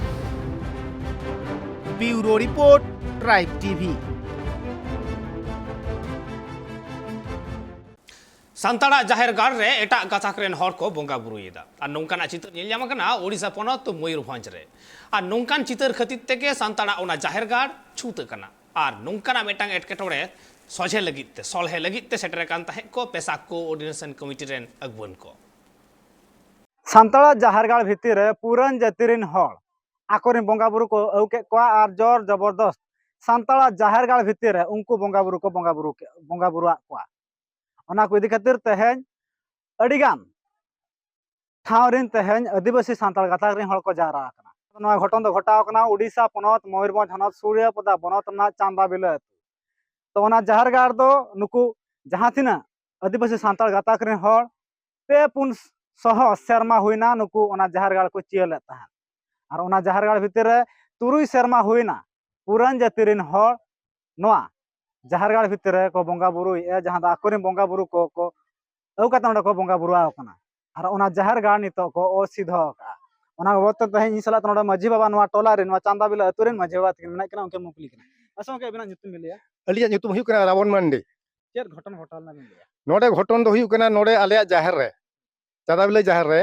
ᱵᱤᱭᱩᱨᱳ ᱨᱤᱯᱳᱨᱴ, ᱴᱨᱟᱭᱤᱵᱽ ᱴᱤᱵᱷᱤ᱾ ᱥᱟᱱᱛᱟᱲᱟᱜ ᱡᱟᱦᱮᱨ ᱜᱟᱲ ᱨᱮ ᱮᱴᱟᱜ ᱜᱟᱛᱟᱠ ᱨᱮᱱ ᱦᱚᱲ ᱠᱚ ᱵᱚᱸᱜᱟ ᱵᱩᱨᱩᱭᱮᱫᱟ᱾ ᱟᱨ ᱱᱚᱝᱠᱟᱱᱟᱜ ᱪᱤᱛᱟᱹᱨ ᱧᱮᱞ ᱧᱟᱢ ᱟᱠᱟᱱᱟ ᱳᱰᱤᱥᱟ ᱯᱚᱱᱚᱛ ᱢᱚᱭᱩᱨᱵᱷᱚᱸᱡᱽ ᱨᱮ᱾ ᱟᱨ ᱱᱚᱝᱠᱟᱱ ᱪᱤᱛᱟᱹᱨ ᱠᱷᱟᱹᱛᱤᱨ ᱛᱮᱜᱮ ᱥᱟᱱᱛᱟᱲᱟᱜ ᱚᱱᱟ ᱡᱟᱦᱮᱨ ᱜᱟᱲ ᱪᱷᱩᱛ ᱟᱠᱟᱱᱟ᱾ ᱟᱨ ᱱᱚᱝᱠᱟᱱᱟᱜ ᱢᱤᱫᱴᱟᱝ ᱮᱴᱠᱮᱴᱚᱬᱮ ᱥᱚᱡᱷᱮ ᱞᱟᱹᱜᱤᱫ ᱛᱮ, ᱥᱚᱞᱦᱮ ᱞᱟᱹᱜᱤᱫ ᱛᱮ ᱥᱮᱴᱮᱨ ᱟᱠᱟᱱ ᱛᱟᱦᱮᱸᱫ ᱠᱚ ᱯᱮᱥᱟ ᱠᱳᱚᱨᱰᱤᱱᱮᱥᱚᱱ ᱠᱚᱢᱤᱴᱤ ᱨᱮᱱ ᱟᱹᱜᱩᱣᱟᱹᱱ ᱠᱚ᱾ ᱥᱟᱱᱛᱟᱲᱟᱜ ᱡᱟᱦᱮᱨ ᱜᱟᱲ ᱵᱷᱤᱛᱤᱨ ᱨᱮ ᱯᱩᱨᱟᱹᱱ ᱡᱟᱹᱛᱤ ᱨᱮᱱ ᱦᱚᱲ ᱟᱠᱚᱨᱮᱱ ᱵᱚᱸᱜᱟ ᱵᱩᱨᱩ ᱠᱚ ᱟᱹᱜᱩ ᱠᱮᱫ ᱠᱚᱣᱟ ᱟᱨ ᱡᱳᱨ ᱡᱚᱵᱚᱨᱫᱚᱥᱛ ᱥᱟᱱᱛᱟᱲᱟᱜ ᱡᱟᱦᱮᱨ ᱜᱟᱲ ᱵᱷᱤᱛᱤᱨ ᱨᱮ ᱩᱱᱠᱩ ᱵᱚᱸᱜᱟ ᱵᱩᱨᱩ ᱠᱚ ᱵᱚᱸᱜᱟ ᱵᱩᱨᱩ ᱠᱮᱫ, ᱵᱚᱸᱜᱟ ᱵᱩᱨᱩᱣᱟᱜ ᱠᱚᱣᱟ᱾ ᱚᱱᱟ ᱠᱚ ᱤᱫᱤ ᱠᱷᱟᱹᱛᱤᱨ ᱛᱮᱦᱮᱧ ᱟᱹᱰᱤᱜᱟᱱ ᱴᱷᱟᱶ ᱨᱮᱱ ᱛᱮᱦᱮᱧ ᱟᱹᱫᱤᱵᱟᱹᱥᱤ ᱥᱟᱱᱛᱟᱲ ᱜᱟᱛᱟᱠ ᱨᱮᱱ ᱦᱚᱲ ᱠᱚ ᱡᱟᱣᱨᱟ ᱟᱠᱟᱱᱟ᱾ ᱱᱚᱣᱟ ᱜᱷᱚᱴᱚᱱ ᱫᱚ ᱜᱷᱚᱴᱟᱣ ᱟᱠᱟᱱᱟ ᱩᱰᱤᱥᱟ ᱯᱚᱱᱚᱛ ᱢᱚᱭᱩᱨᱵᱷᱚᱸᱡᱽ ᱦᱚᱱᱚᱛ ᱥᱩᱲᱤᱭᱟᱹᱯᱚᱫᱟ ᱵᱚᱱᱚᱛ ᱨᱮᱱᱟᱜ ᱪᱟᱸᱫᱟᱵᱤᱞᱟᱹ ᱟᱹᱛᱩ᱾ ᱛᱚ, ᱚᱱᱟ ᱡᱟᱦᱮᱨ ᱜᱟᱲ ᱫᱚ ᱱᱩᱠᱩ ᱡᱟᱦᱟᱸ ᱛᱤᱱᱟᱹᱜ ᱟᱹᱫᱤᱵᱟᱹᱥᱤ ᱥᱟᱱᱛᱟᱲ ᱜᱟᱛᱟᱠ ᱨᱮᱱ ᱦᱚᱲ ᱯᱮ ᱯᱩᱱ ᱥᱚᱦᱚ ᱥᱮᱨᱢᱟ ᱦᱩᱭᱱᱟ ᱱᱩᱠᱩ ᱚᱱᱟ ᱡᱟᱦᱮᱨ ᱜᱟᱲ ᱠᱚ ᱪᱤᱭᱟᱹᱞᱮᱫ ᱛᱟᱦᱮᱸᱫ᱾ ᱟᱨ ᱚᱱᱟ ᱡᱟᱦᱮᱨ ᱜᱟᱲ ᱵᱷᱤᱛᱤᱨ ᱨᱮ ᱛᱩᱨᱩᱭ ᱥᱮᱨᱢᱟ ᱦᱩᱭᱱᱟ ᱯᱩᱨᱟᱱ ᱡᱟᱹᱛᱤ ᱨᱮᱱ ᱦᱚᱲ ᱱᱚᱣᱟ ᱡᱟᱦᱮᱨ ᱜᱟᱲ ᱵᱷᱤᱛᱤᱨ ᱨᱮ ᱠᱚ ᱵᱚᱸᱜᱟ ᱵᱩᱨᱩᱭᱮᱫᱼᱟ, ᱡᱟᱦᱟᱸ ᱫᱚ ᱟᱠᱚᱨᱮᱱ ᱵᱚᱸᱜᱟ ᱵᱩᱨᱩ ᱠᱚ, ᱠᱚ ᱟᱹᱜᱩ ᱠᱟᱛᱮ ᱱᱚᱰᱮ ᱠᱚ ᱵᱚᱸᱜᱟ ᱵᱩᱨᱩ ᱟᱠᱚ ᱠᱟᱱᱟ᱾ ᱟᱨ ᱚᱱᱟ ᱡᱟᱦᱮᱨ ᱜᱟᱲ ᱱᱤᱛᱚᱜ ᱠᱚ ᱚᱥᱤᱫᱷᱚ ᱟᱠᱟᱫᱼᱟ᱾ ᱚᱱᱟ ᱵᱟᱵᱚᱫ ᱛᱮ ᱛᱮᱦᱮᱧ ᱤᱧ ᱥᱟᱞᱟᱜ ᱱᱚᱰᱮ ᱢᱟᱹᱡᱷᱤ ᱵᱟᱵᱟ, ᱱᱚᱣᱟ ᱴᱚᱞᱟ ᱨᱮ, ᱱᱚᱣᱟ ᱪᱟᱸᱫᱟᱵᱤᱞᱟᱹ ᱟᱹᱛᱩ ᱨᱮᱱ ᱢᱟᱹᱡᱷᱤ ᱵᱟᱵᱟ ᱛᱟᱹᱠᱤᱱ ᱢᱮᱱᱟᱜ ᱠᱤᱱᱟ, ᱩᱱᱠᱤᱱ ᱢᱩᱠᱞᱤ ᱠᱟᱱᱟ᱾ ᱟᱪᱪᱷᱟ ᱜᱚᱢᱠᱮ, ᱟᱹᱵᱤᱱᱟᱜ ᱧᱩᱛᱩᱢ ᱵᱤᱱ ᱞᱟᱹᱭᱟ? ᱟᱹᱞᱤᱧᱟᱜ ᱧᱩᱛᱩᱢ ᱦᱩᱭᱩᱜ ᱠᱟᱱᱟ ᱨᱟᱵᱚᱱ ᱢᱟᱱᱰᱤ᱾ ᱪᱮᱫ ᱜᱷᱚᱴᱚᱱ ᱜᱷᱚᱴᱟᱣ ᱞᱮᱱᱟ ᱵᱤᱱ ᱞᱟᱹᱭᱟ? ᱱᱚᱰᱮ ᱜᱷᱚᱴᱚᱱ ᱫᱚ ᱦᱩᱭᱩᱜ ᱠᱟᱱᱟ, ᱱᱚᱰᱮ ᱟᱞᱮᱭᱟᱜ ᱡᱟᱦᱮᱨ ᱨᱮ, ᱪᱟᱸᱫᱟᱵᱤᱞᱟᱹ ᱡᱟᱦᱮᱨ ᱨᱮ,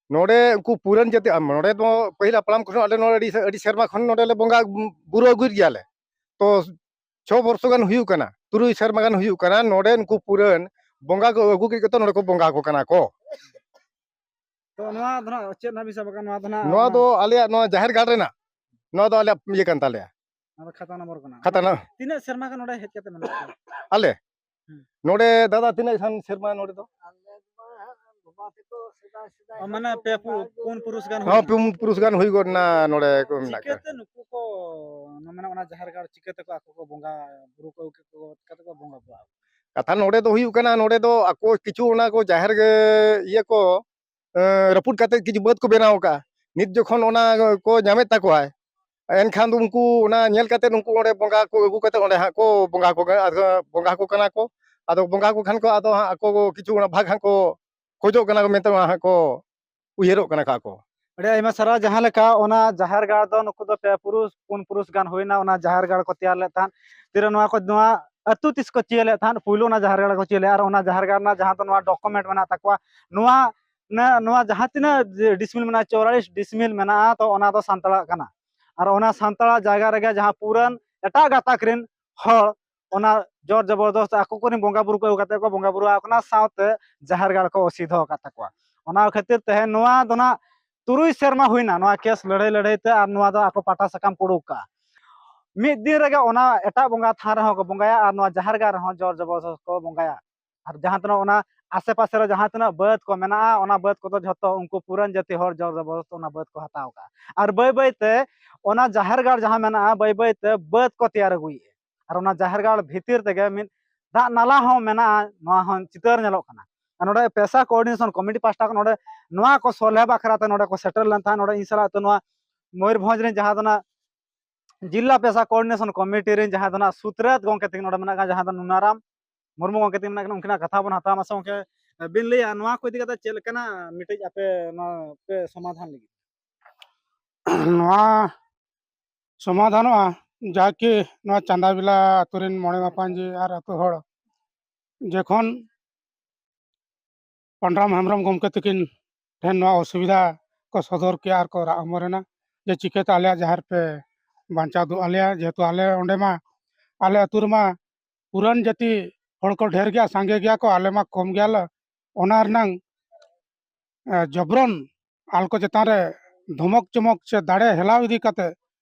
ᱱᱚᱰᱮ ᱩᱱᱠᱩ ᱯᱩᱨᱟᱱ ᱡᱟᱹᱛᱤ, ᱟᱢ, ᱱᱚᱰᱮ ᱫᱚ ᱯᱟᱹᱦᱤᱞ ᱦᱟᱯᱲᱟᱢ ᱠᱷᱚᱱ ᱟᱞᱮ ᱱᱚᱰᱮ ᱟᱹᱰᱤ, ᱟᱹᱰᱤ ᱥᱮᱨᱢᱟ ᱠᱷᱚᱱ ᱱᱚᱰᱮ ᱞᱮ ᱵᱚᱸᱜᱟ ᱵᱩᱨᱩ ᱟᱹᱜᱩᱭᱮᱫ ᱜᱮᱭᱟᱞᱮ᱾ ᱛᱚ ᱪᱷᱚ ᱵᱚᱨᱥᱚ ᱜᱟᱱ ᱦᱩᱭᱩᱜ ᱠᱟᱱᱟ, ᱛᱩᱨᱩᱭ ᱥᱮᱨᱢᱟ ᱜᱟᱱ ᱦᱩᱭᱩᱜ ᱠᱟᱱᱟ, ᱱᱚᱰᱮ ᱱᱩᱠᱩ ᱯᱩᱨᱟᱱ ᱵᱚᱸᱜᱟ ᱠᱚ ᱟᱹᱜᱩ ᱠᱮᱫ ᱠᱚᱛᱮ ᱱᱚᱰᱮ ᱠᱚ ᱵᱚᱸᱜᱟ ᱟᱠᱚ ᱠᱟᱱᱟ ᱠᱚ᱾ ᱛᱚ ᱱᱚᱣᱟ ᱫᱚ ᱱᱟᱜ ᱪᱮᱫ ᱱᱟᱜ ᱵᱤᱥᱟᱵ ᱟᱠᱟᱱᱟ? ᱱᱚᱣᱟ ᱫᱚ ᱱᱟᱜ ᱱᱚᱣᱟ ᱫᱚ ᱟᱞᱮᱭᱟᱜ ᱱᱚᱣᱟ ᱡᱟᱦᱮᱨ ᱜᱟᱲ ᱨᱮᱱᱟᱜ, ᱱᱚᱣᱟ ᱫᱚ ᱟᱞᱮᱭᱟᱜ ᱤᱭᱟᱹ ᱠᱟᱱ ᱛᱟᱞᱮᱭᱟ᱾ ᱱᱚᱣᱟ ᱫᱚ ᱠᱷᱟᱛᱟ ᱱᱚᱢᱵᱚᱨ ᱠᱟᱱᱟ᱾ ᱠᱷᱟᱛᱟ ᱱᱚ- ᱛᱤᱱᱟᱹᱜ ᱥᱮᱨᱢᱟ ᱜᱟᱱ ᱱᱚᱰᱮ ᱦᱮᱡ ᱠᱟᱛᱮ ᱢᱮᱱᱟᱜ ᱯᱮᱭᱟ? ᱟᱞᱮ? ᱦᱩᱸ᱾ ᱱᱚᱰᱮ ᱫᱟᱫᱟ ᱛᱤᱱᱟᱹᱜ ᱜᱟᱱ ᱥᱮᱨᱢᱟ ᱱᱚᱰᱮ ᱫᱚ? ᱚ, ᱢᱟᱱᱮ ᱯᱮ ᱯᱩ-, ᱯᱩᱱ ᱯᱩᱨᱩᱥ ᱜᱟᱱ ᱦᱚᱸ, ᱦᱩᱭ ᱯᱩᱱ ᱯᱩᱨᱩᱥ ᱜᱟᱱ ᱦᱩᱭ ᱜᱚᱫ ᱮᱱᱟ ᱱᱚᱰᱮ ᱠᱚ ᱢᱮᱱᱟᱜ ᱠᱚᱣᱟ᱾ ᱪᱤᱠᱟᱹᱛᱮ ᱱᱩᱠᱩ ᱠᱚ, ᱢᱟᱱᱮ ᱚᱱᱟ ᱡᱟᱦᱮᱨ ᱜᱟᱲ ᱪᱤᱠᱟᱹ ᱛᱮᱠᱚ ᱟᱠᱚ ᱠᱚ ᱵᱚᱸᱜᱟ ᱵᱩᱨᱩ ᱠᱚ ᱟᱹᱜᱩ ᱠᱮᱫ ᱠᱚ ᱠᱟᱛᱮ ᱠᱚ ᱵᱚᱸᱜᱟ ᱵᱩᱨᱩ? ᱠᱟᱛᱷᱟ ᱱᱚᱰᱮ ᱫᱚ ᱦᱩᱭᱩᱜ ᱠᱟᱱᱟ, ᱱᱚᱰᱮ ᱫᱚ ᱟᱠᱚ ᱠᱤᱪᱷᱩ ᱚᱱᱟ ᱠᱚ ᱡᱟᱦᱮᱨ ᱜᱮ ᱤᱭᱟᱹ ᱠᱚ, ᱮᱸ, ᱨᱟᱹᱯᱩᱫ ᱠᱟᱛᱮ ᱠᱤᱪᱷᱩ ᱵᱟᱹᱫᱽ ᱠᱚ ᱵᱮᱱᱟᱣ ᱟᱠᱟᱫᱼᱟ᱾ ᱱᱤᱛ ᱡᱚᱠᱷᱚᱱ ᱚᱱᱟ ᱠᱚ ᱧᱟᱢᱮᱫ ᱛᱟᱠᱚᱣᱟᱭ, ᱮᱱᱠᱷᱟᱱ ᱫᱚ ᱩᱱᱠᱩ ᱚᱱᱟ ᱧᱮᱞ ᱠᱟᱛᱮ ᱩᱱᱠᱩ ᱚᱸᱰᱮ ᱵᱚᱸᱜᱟ ᱠᱚ ᱟᱹᱜᱩ ᱠᱟᱛᱮ ᱚᱸᱰᱮ ᱦᱟᱸᱜ ᱠᱚ ᱵᱚᱸᱜᱟ ᱠᱚ, ᱟᱫᱚ ᱵᱚᱸᱜᱟ ᱠᱚ ᱠᱟᱱᱟ ᱠᱚ᱾ ᱟᱫᱚ ᱵᱚᱸᱜᱟ ᱠᱚ ᱠᱷᱟᱱ ᱠᱚ, ᱟᱫᱚ ᱦᱟᱸᱜ ᱟᱠᱚ ᱠᱤᱪᱷᱩ ᱚᱱᱟ ᱵᱷᱟᱜᱽ ᱦᱟᱸᱜ ᱠᱚ ᱠᱷᱚᱡᱚᱜ ᱠᱟᱱᱟ ᱠᱚ ᱢᱮᱱᱛᱮ ᱚᱱᱟ ᱦᱟᱸᱜ ᱠᱚ ᱩᱭᱦᱟᱹᱨᱚᱜ ᱠᱟᱱᱟ ᱠᱚ ᱟᱠᱚ᱾ ᱟᱹᱰᱤ ᱟᱭᱢᱟ ᱥᱟᱨᱦᱟᱣ᱾ ᱡᱟᱦᱟᱸ ᱞᱮᱠᱟ ᱚᱱᱟ ᱡᱟᱦᱮᱨ ᱜᱟᱲ ᱫᱚ ᱱᱩᱠᱩ ᱫᱚ ᱯᱮ ᱯᱩᱨᱩᱥ, ᱯᱩᱱ ᱯᱩᱨᱩᱥ ᱜᱟᱱ ᱦᱩᱭᱱᱟ, ᱚᱱᱟ ᱡᱟᱦᱮᱨ ᱜᱟᱲ ᱠᱚ ᱛᱮᱭᱟᱨ ᱞᱮᱫ ᱛᱟᱦᱮᱸᱫ᱾ ᱛᱤᱨᱮ ᱱᱚᱣᱟ ᱠᱚ, ᱱᱚᱣᱟ ᱟᱹᱛᱩ ᱛᱤᱥ ᱠᱚ ᱪᱤᱭᱟᱹ ᱞᱮᱫ ᱛᱟᱦᱮᱸᱫ? ᱯᱩᱭᱞᱩ ᱚᱱᱟ ᱡᱟᱦᱮᱨ ᱜᱟᱲ ᱠᱚ ᱪᱤᱭᱟᱹ ᱞᱮᱫᱼᱟ, ᱟᱨ ᱚᱱᱟ ᱡᱟᱦᱮᱨ ᱜᱟᱲ ᱨᱮᱱᱟᱜ ᱡᱟᱦᱟᱸ ᱫᱚ ᱱᱚᱣᱟ ᱰᱚᱠᱩᱢᱮᱱᱴ ᱢᱮᱱᱟᱜ ᱛᱟᱠᱚᱣᱟ, ᱱᱚᱣᱟ, ᱱᱚᱣᱟ ᱡᱟᱦᱟᱸ ᱛᱤᱱᱟᱹᱜ ᱰᱤᱥᱢᱤᱞ ᱢᱮᱱᱟᱜᱼᱟ, ᱪᱩᱣᱟᱞᱤᱥ ᱰᱤᱥᱢᱤᱞ ᱢᱮᱱᱟᱜᱼᱟ, ᱛᱚ ᱚᱱᱟ ᱫᱚ ᱥᱟᱱᱛᱟᱲᱟᱜ ᱠᱟᱱᱟ᱾ ᱟᱨ ᱚᱱᱟ ᱥᱟᱱᱛᱟᱲᱟᱜ ᱡᱟᱭᱜᱟ ᱨᱮᱜᱮ ᱡᱟᱦᱟᱸ ᱯᱩᱨᱟᱱ ᱮᱴᱟᱜ ᱜᱟᱛᱟᱠ ᱨᱮᱱ ᱦᱚᱲ ᱚᱱᱟ ᱡᱳᱨ ᱡᱚᱵᱚᱨᱫᱚᱥᱛ ᱟᱠᱚ ᱠᱚᱨᱮᱱ ᱵᱚᱸᱜᱟ ᱵᱩᱨᱩ ᱠᱚ ᱟᱹᱜᱩ ᱠᱟᱛᱮ ᱠᱚ ᱵᱚᱸᱜᱟ ᱵᱩᱨᱩ ᱟᱠᱚ ᱠᱟᱱᱟ, ᱥᱟᱶᱛᱮ ᱡᱟᱦᱮᱨ ᱜᱟᱲ ᱠᱚ ᱚᱥᱤᱫᱷᱚ ᱟᱠᱟᱫ ᱛᱟᱠᱚᱣᱟ᱾ ᱚᱱᱟ ᱠᱷᱟᱹᱛᱤᱨ ᱛᱮᱦᱮᱧ ᱱᱚᱣᱟ ᱫᱚ ᱱᱟᱜ ᱛᱩᱨᱩᱭ ᱥᱮᱨᱢᱟ ᱦᱩᱭᱱᱟ ᱱᱚᱣᱟ ᱠᱮᱥ ᱞᱟᱹᱲᱦᱟᱹᱭ ᱞᱟᱹᱲᱦᱟᱹᱭ ᱛᱮ, ᱟᱨ ᱱᱚᱣᱟ ᱫᱚ ᱟᱠᱚ ᱯᱟᱴᱟ ᱥᱟᱠᱟᱢ ᱠᱚ ᱩᱰᱩᱠ ᱠᱟᱜᱼᱟ᱾ ᱢᱤᱫ ᱫᱤᱱ ᱨᱮᱜᱮ ᱚᱱᱟ ᱮᱴᱟᱜ ᱵᱚᱸᱜᱟ ᱛᱷᱟᱱ ᱨᱮᱦᱚᱸ ᱠᱚ ᱵᱚᱸᱜᱟᱭᱟ, ᱟᱨ ᱱᱚᱣᱟ ᱡᱟᱦᱮᱨ ᱜᱟᱲ ᱨᱮᱦᱚᱸ ᱡᱳᱨ ᱡᱚᱵᱚᱨᱫᱚᱥᱛ ᱠᱚ ᱵᱚᱸᱜᱟᱭᱟ᱾ ᱟᱨ ᱡᱟᱦᱟᱸ ᱛᱤᱱᱟᱹᱜ ᱚᱱᱟ ᱟᱥᱮ ᱯᱟᱥᱮ ᱨᱮ ᱡᱟᱦᱟᱸ ᱛᱤᱱᱟᱹᱜ ᱵᱟᱹᱫᱽ ᱠᱚ ᱢᱮᱱᱟᱜᱼᱟ, ᱚᱱᱟ ᱵᱟᱹᱫᱽ ᱠᱚᱫᱚ ᱡᱷᱚᱛᱚ ᱩᱱᱠᱩ ᱯᱩᱨᱟᱱ ᱡᱟᱹᱛᱤ ᱦᱚᱲ ᱡᱚᱵᱚᱨᱫᱚᱥᱛ ᱚᱱᱟ ᱵᱟᱹᱫᱽ ᱠᱚ ᱦᱟᱛᱟᱣ ᱠᱟᱜᱼᱟ᱾ ᱟᱨ ᱵᱟᱹᱭ ᱵᱟᱹᱭ ᱛᱮ ᱚᱱᱟ ᱡᱟᱦᱮᱨ ᱜᱟᱲ ᱡᱟᱦᱟᱸ ᱢᱮᱱᱟᱜᱼᱟ, ᱵᱟᱹᱭ ᱵᱟᱹᱭ ᱛᱮ ᱵᱟᱹᱫᱽ ᱠᱚ ᱛᱮᱭᱟᱨ ᱟᱹᱜᱩᱭᱮᱫᱼᱟ᱾ ᱟᱨ ᱚᱱᱟ ᱡᱟᱦᱮᱨ ᱜᱟᱲ ᱵᱷᱤᱛᱤᱨ ᱛᱮᱜᱮ ᱢᱤᱫ ᱫᱟᱜ ᱱᱟᱞᱟ ᱦᱚᱸ ᱢᱮᱱᱟᱜᱼᱟ, ᱱᱚᱣᱟ ᱦᱚᱸ ᱪᱤᱛᱟᱹᱨ ᱧᱮᱞᱚᱜ ᱠᱟᱱᱟ᱾ ᱟᱨ ᱱᱚᱰᱮ ᱯᱮᱥᱟ ᱠᱳᱚᱨᱰᱤᱱᱮᱥᱚᱱ ᱠᱚᱢᱤᱴᱤ ᱯᱟᱦᱴᱟ ᱠᱷᱚᱱ ᱱᱚᱰᱮ ᱱᱚᱣᱟ ᱠᱚ ᱥᱚᱞᱦᱮ ᱵᱟᱠᱷᱨᱟ ᱛᱮ ᱱᱚᱰᱮ ᱠᱚ ᱥᱮᱴᱮᱨ ᱞᱮᱱ ᱛᱟᱦᱮᱸᱫ᱾ ᱱᱚᱰᱮ ᱤᱧ ᱥᱟᱞᱟᱜ ᱛᱮ ᱱᱚᱣᱟ ᱢᱚᱭᱩᱨᱵᱷᱚᱸᱡᱽ ᱨᱮᱱ ᱡᱟᱦᱟᱸ ᱫᱚ ᱱᱟᱜ ᱡᱤᱞᱟ ᱯᱮᱥᱟ ᱠᱳᱚᱨᱰᱤᱱᱮᱥᱚᱱ ᱠᱚᱢᱤᱴᱤ ᱨᱮᱱ ᱡᱟᱦᱟᱸ ᱫᱚ ᱱᱟᱜ ᱥᱩᱛᱨᱮᱛ ᱜᱚᱢᱠᱮ ᱛᱟᱹᱠᱤᱱ ᱱᱚᱰᱮ ᱢᱮᱱᱟᱜ ᱠᱤᱱᱟ, ᱡᱟᱦᱟᱸ ᱫᱚ ᱱᱩᱱᱟᱨᱟᱢ ᱢᱩᱨᱢᱩ ᱜᱚᱢᱠᱮ ᱛᱟᱹᱠᱤᱱ ᱢᱮᱱᱟᱜ ᱠᱤᱱᱟ, ᱩᱱᱠᱤᱱᱟᱜ ᱠᱟᱛᱷᱟ ᱵᱚᱱ ᱦᱟᱛᱟᱣᱟ᱾ ᱢᱟᱥᱮ ᱜᱚᱢᱠᱮ, ᱵᱤᱱ ᱞᱟᱹᱭᱟ ᱱᱚᱣᱟ ᱠᱚ ᱤᱫᱤ ᱠᱟᱛᱮ ᱪᱮᱫ ᱞᱮᱠᱟᱱᱟᱜ ᱢᱤᱫᱴᱤᱡ ᱟᱯᱮ ᱱᱚᱣᱟ ᱯᱮ ᱥᱚᱢᱟᱫᱷᱟᱱ ᱞᱟᱹᱜᱤᱫ? ᱱᱚᱣᱟ ᱥᱚᱢᱟᱫᱷᱟᱱᱚᱜᱼᱟ, ᱡᱟᱠᱤ ᱱᱚᱣᱟ ᱪᱟᱸᱫᱟᱵᱤᱞᱟ ᱟᱛᱳ ᱨᱮᱱ ᱢᱚᱬᱮ ᱢᱟᱯᱟᱧᱡᱤ ᱟᱨ ᱟᱛᱳ ᱦᱚᱲ ᱡᱚᱠᱷᱚᱱ ᱯᱟᱱᱰᱨᱟᱢ ᱦᱮᱢᱵᱨᱚᱢ ᱜᱚᱢᱠᱮ ᱛᱟᱹᱠᱤᱱ ᱴᱷᱮᱱ ᱱᱚᱣᱟ ᱚᱥᱩᱵᱤᱫᱷᱟ ᱠᱚ ᱥᱚᱫᱚᱨ ᱠᱮᱜᱼᱟ ᱟᱨ ᱠᱚ ᱨᱟᱜ ᱦᱚᱢᱚᱨ ᱮᱱᱟ ᱡᱮ, "ᱪᱤᱠᱟᱹᱛᱮ ᱟᱞᱮᱭᱟᱜ ᱡᱟᱦᱮᱨ ᱯᱮ ᱵᱟᱧᱪᱟᱣ ᱫᱚᱦᱚ ᱟᱞᱮᱭᱟ?" ᱡᱮᱦᱮᱛᱩ ᱟᱞᱮ ᱚᱸᱰᱮ ᱢᱟ, ᱟᱞᱮ ᱟᱹᱛᱩ ᱨᱮᱢᱟ ᱯᱩᱨᱟᱱ ᱡᱟᱹᱛᱤ ᱦᱚᱲ ᱠᱚ ᱰᱷᱮᱨ ᱜᱮᱭᱟ, ᱥᱟᱸᱜᱮ ᱜᱮᱭᱟ ᱠᱚ, ᱟᱞᱮ ᱢᱟ ᱠᱚᱢ ᱜᱮᱭᱟᱞᱮ᱾ ᱚᱱᱟ ᱨᱮᱱᱟᱝ, ᱮ, ᱡᱚᱵᱨᱚᱱ ᱟᱞ ᱠᱚ ᱪᱮᱛᱟᱱ ᱨᱮ ᱫᱷᱚᱢᱚᱠ ᱪᱚᱢᱚᱠ ᱥᱮ ᱫᱟᱲᱮ ᱦᱮᱞᱟᱣ ᱤᱫᱤ ᱠᱟᱛᱮ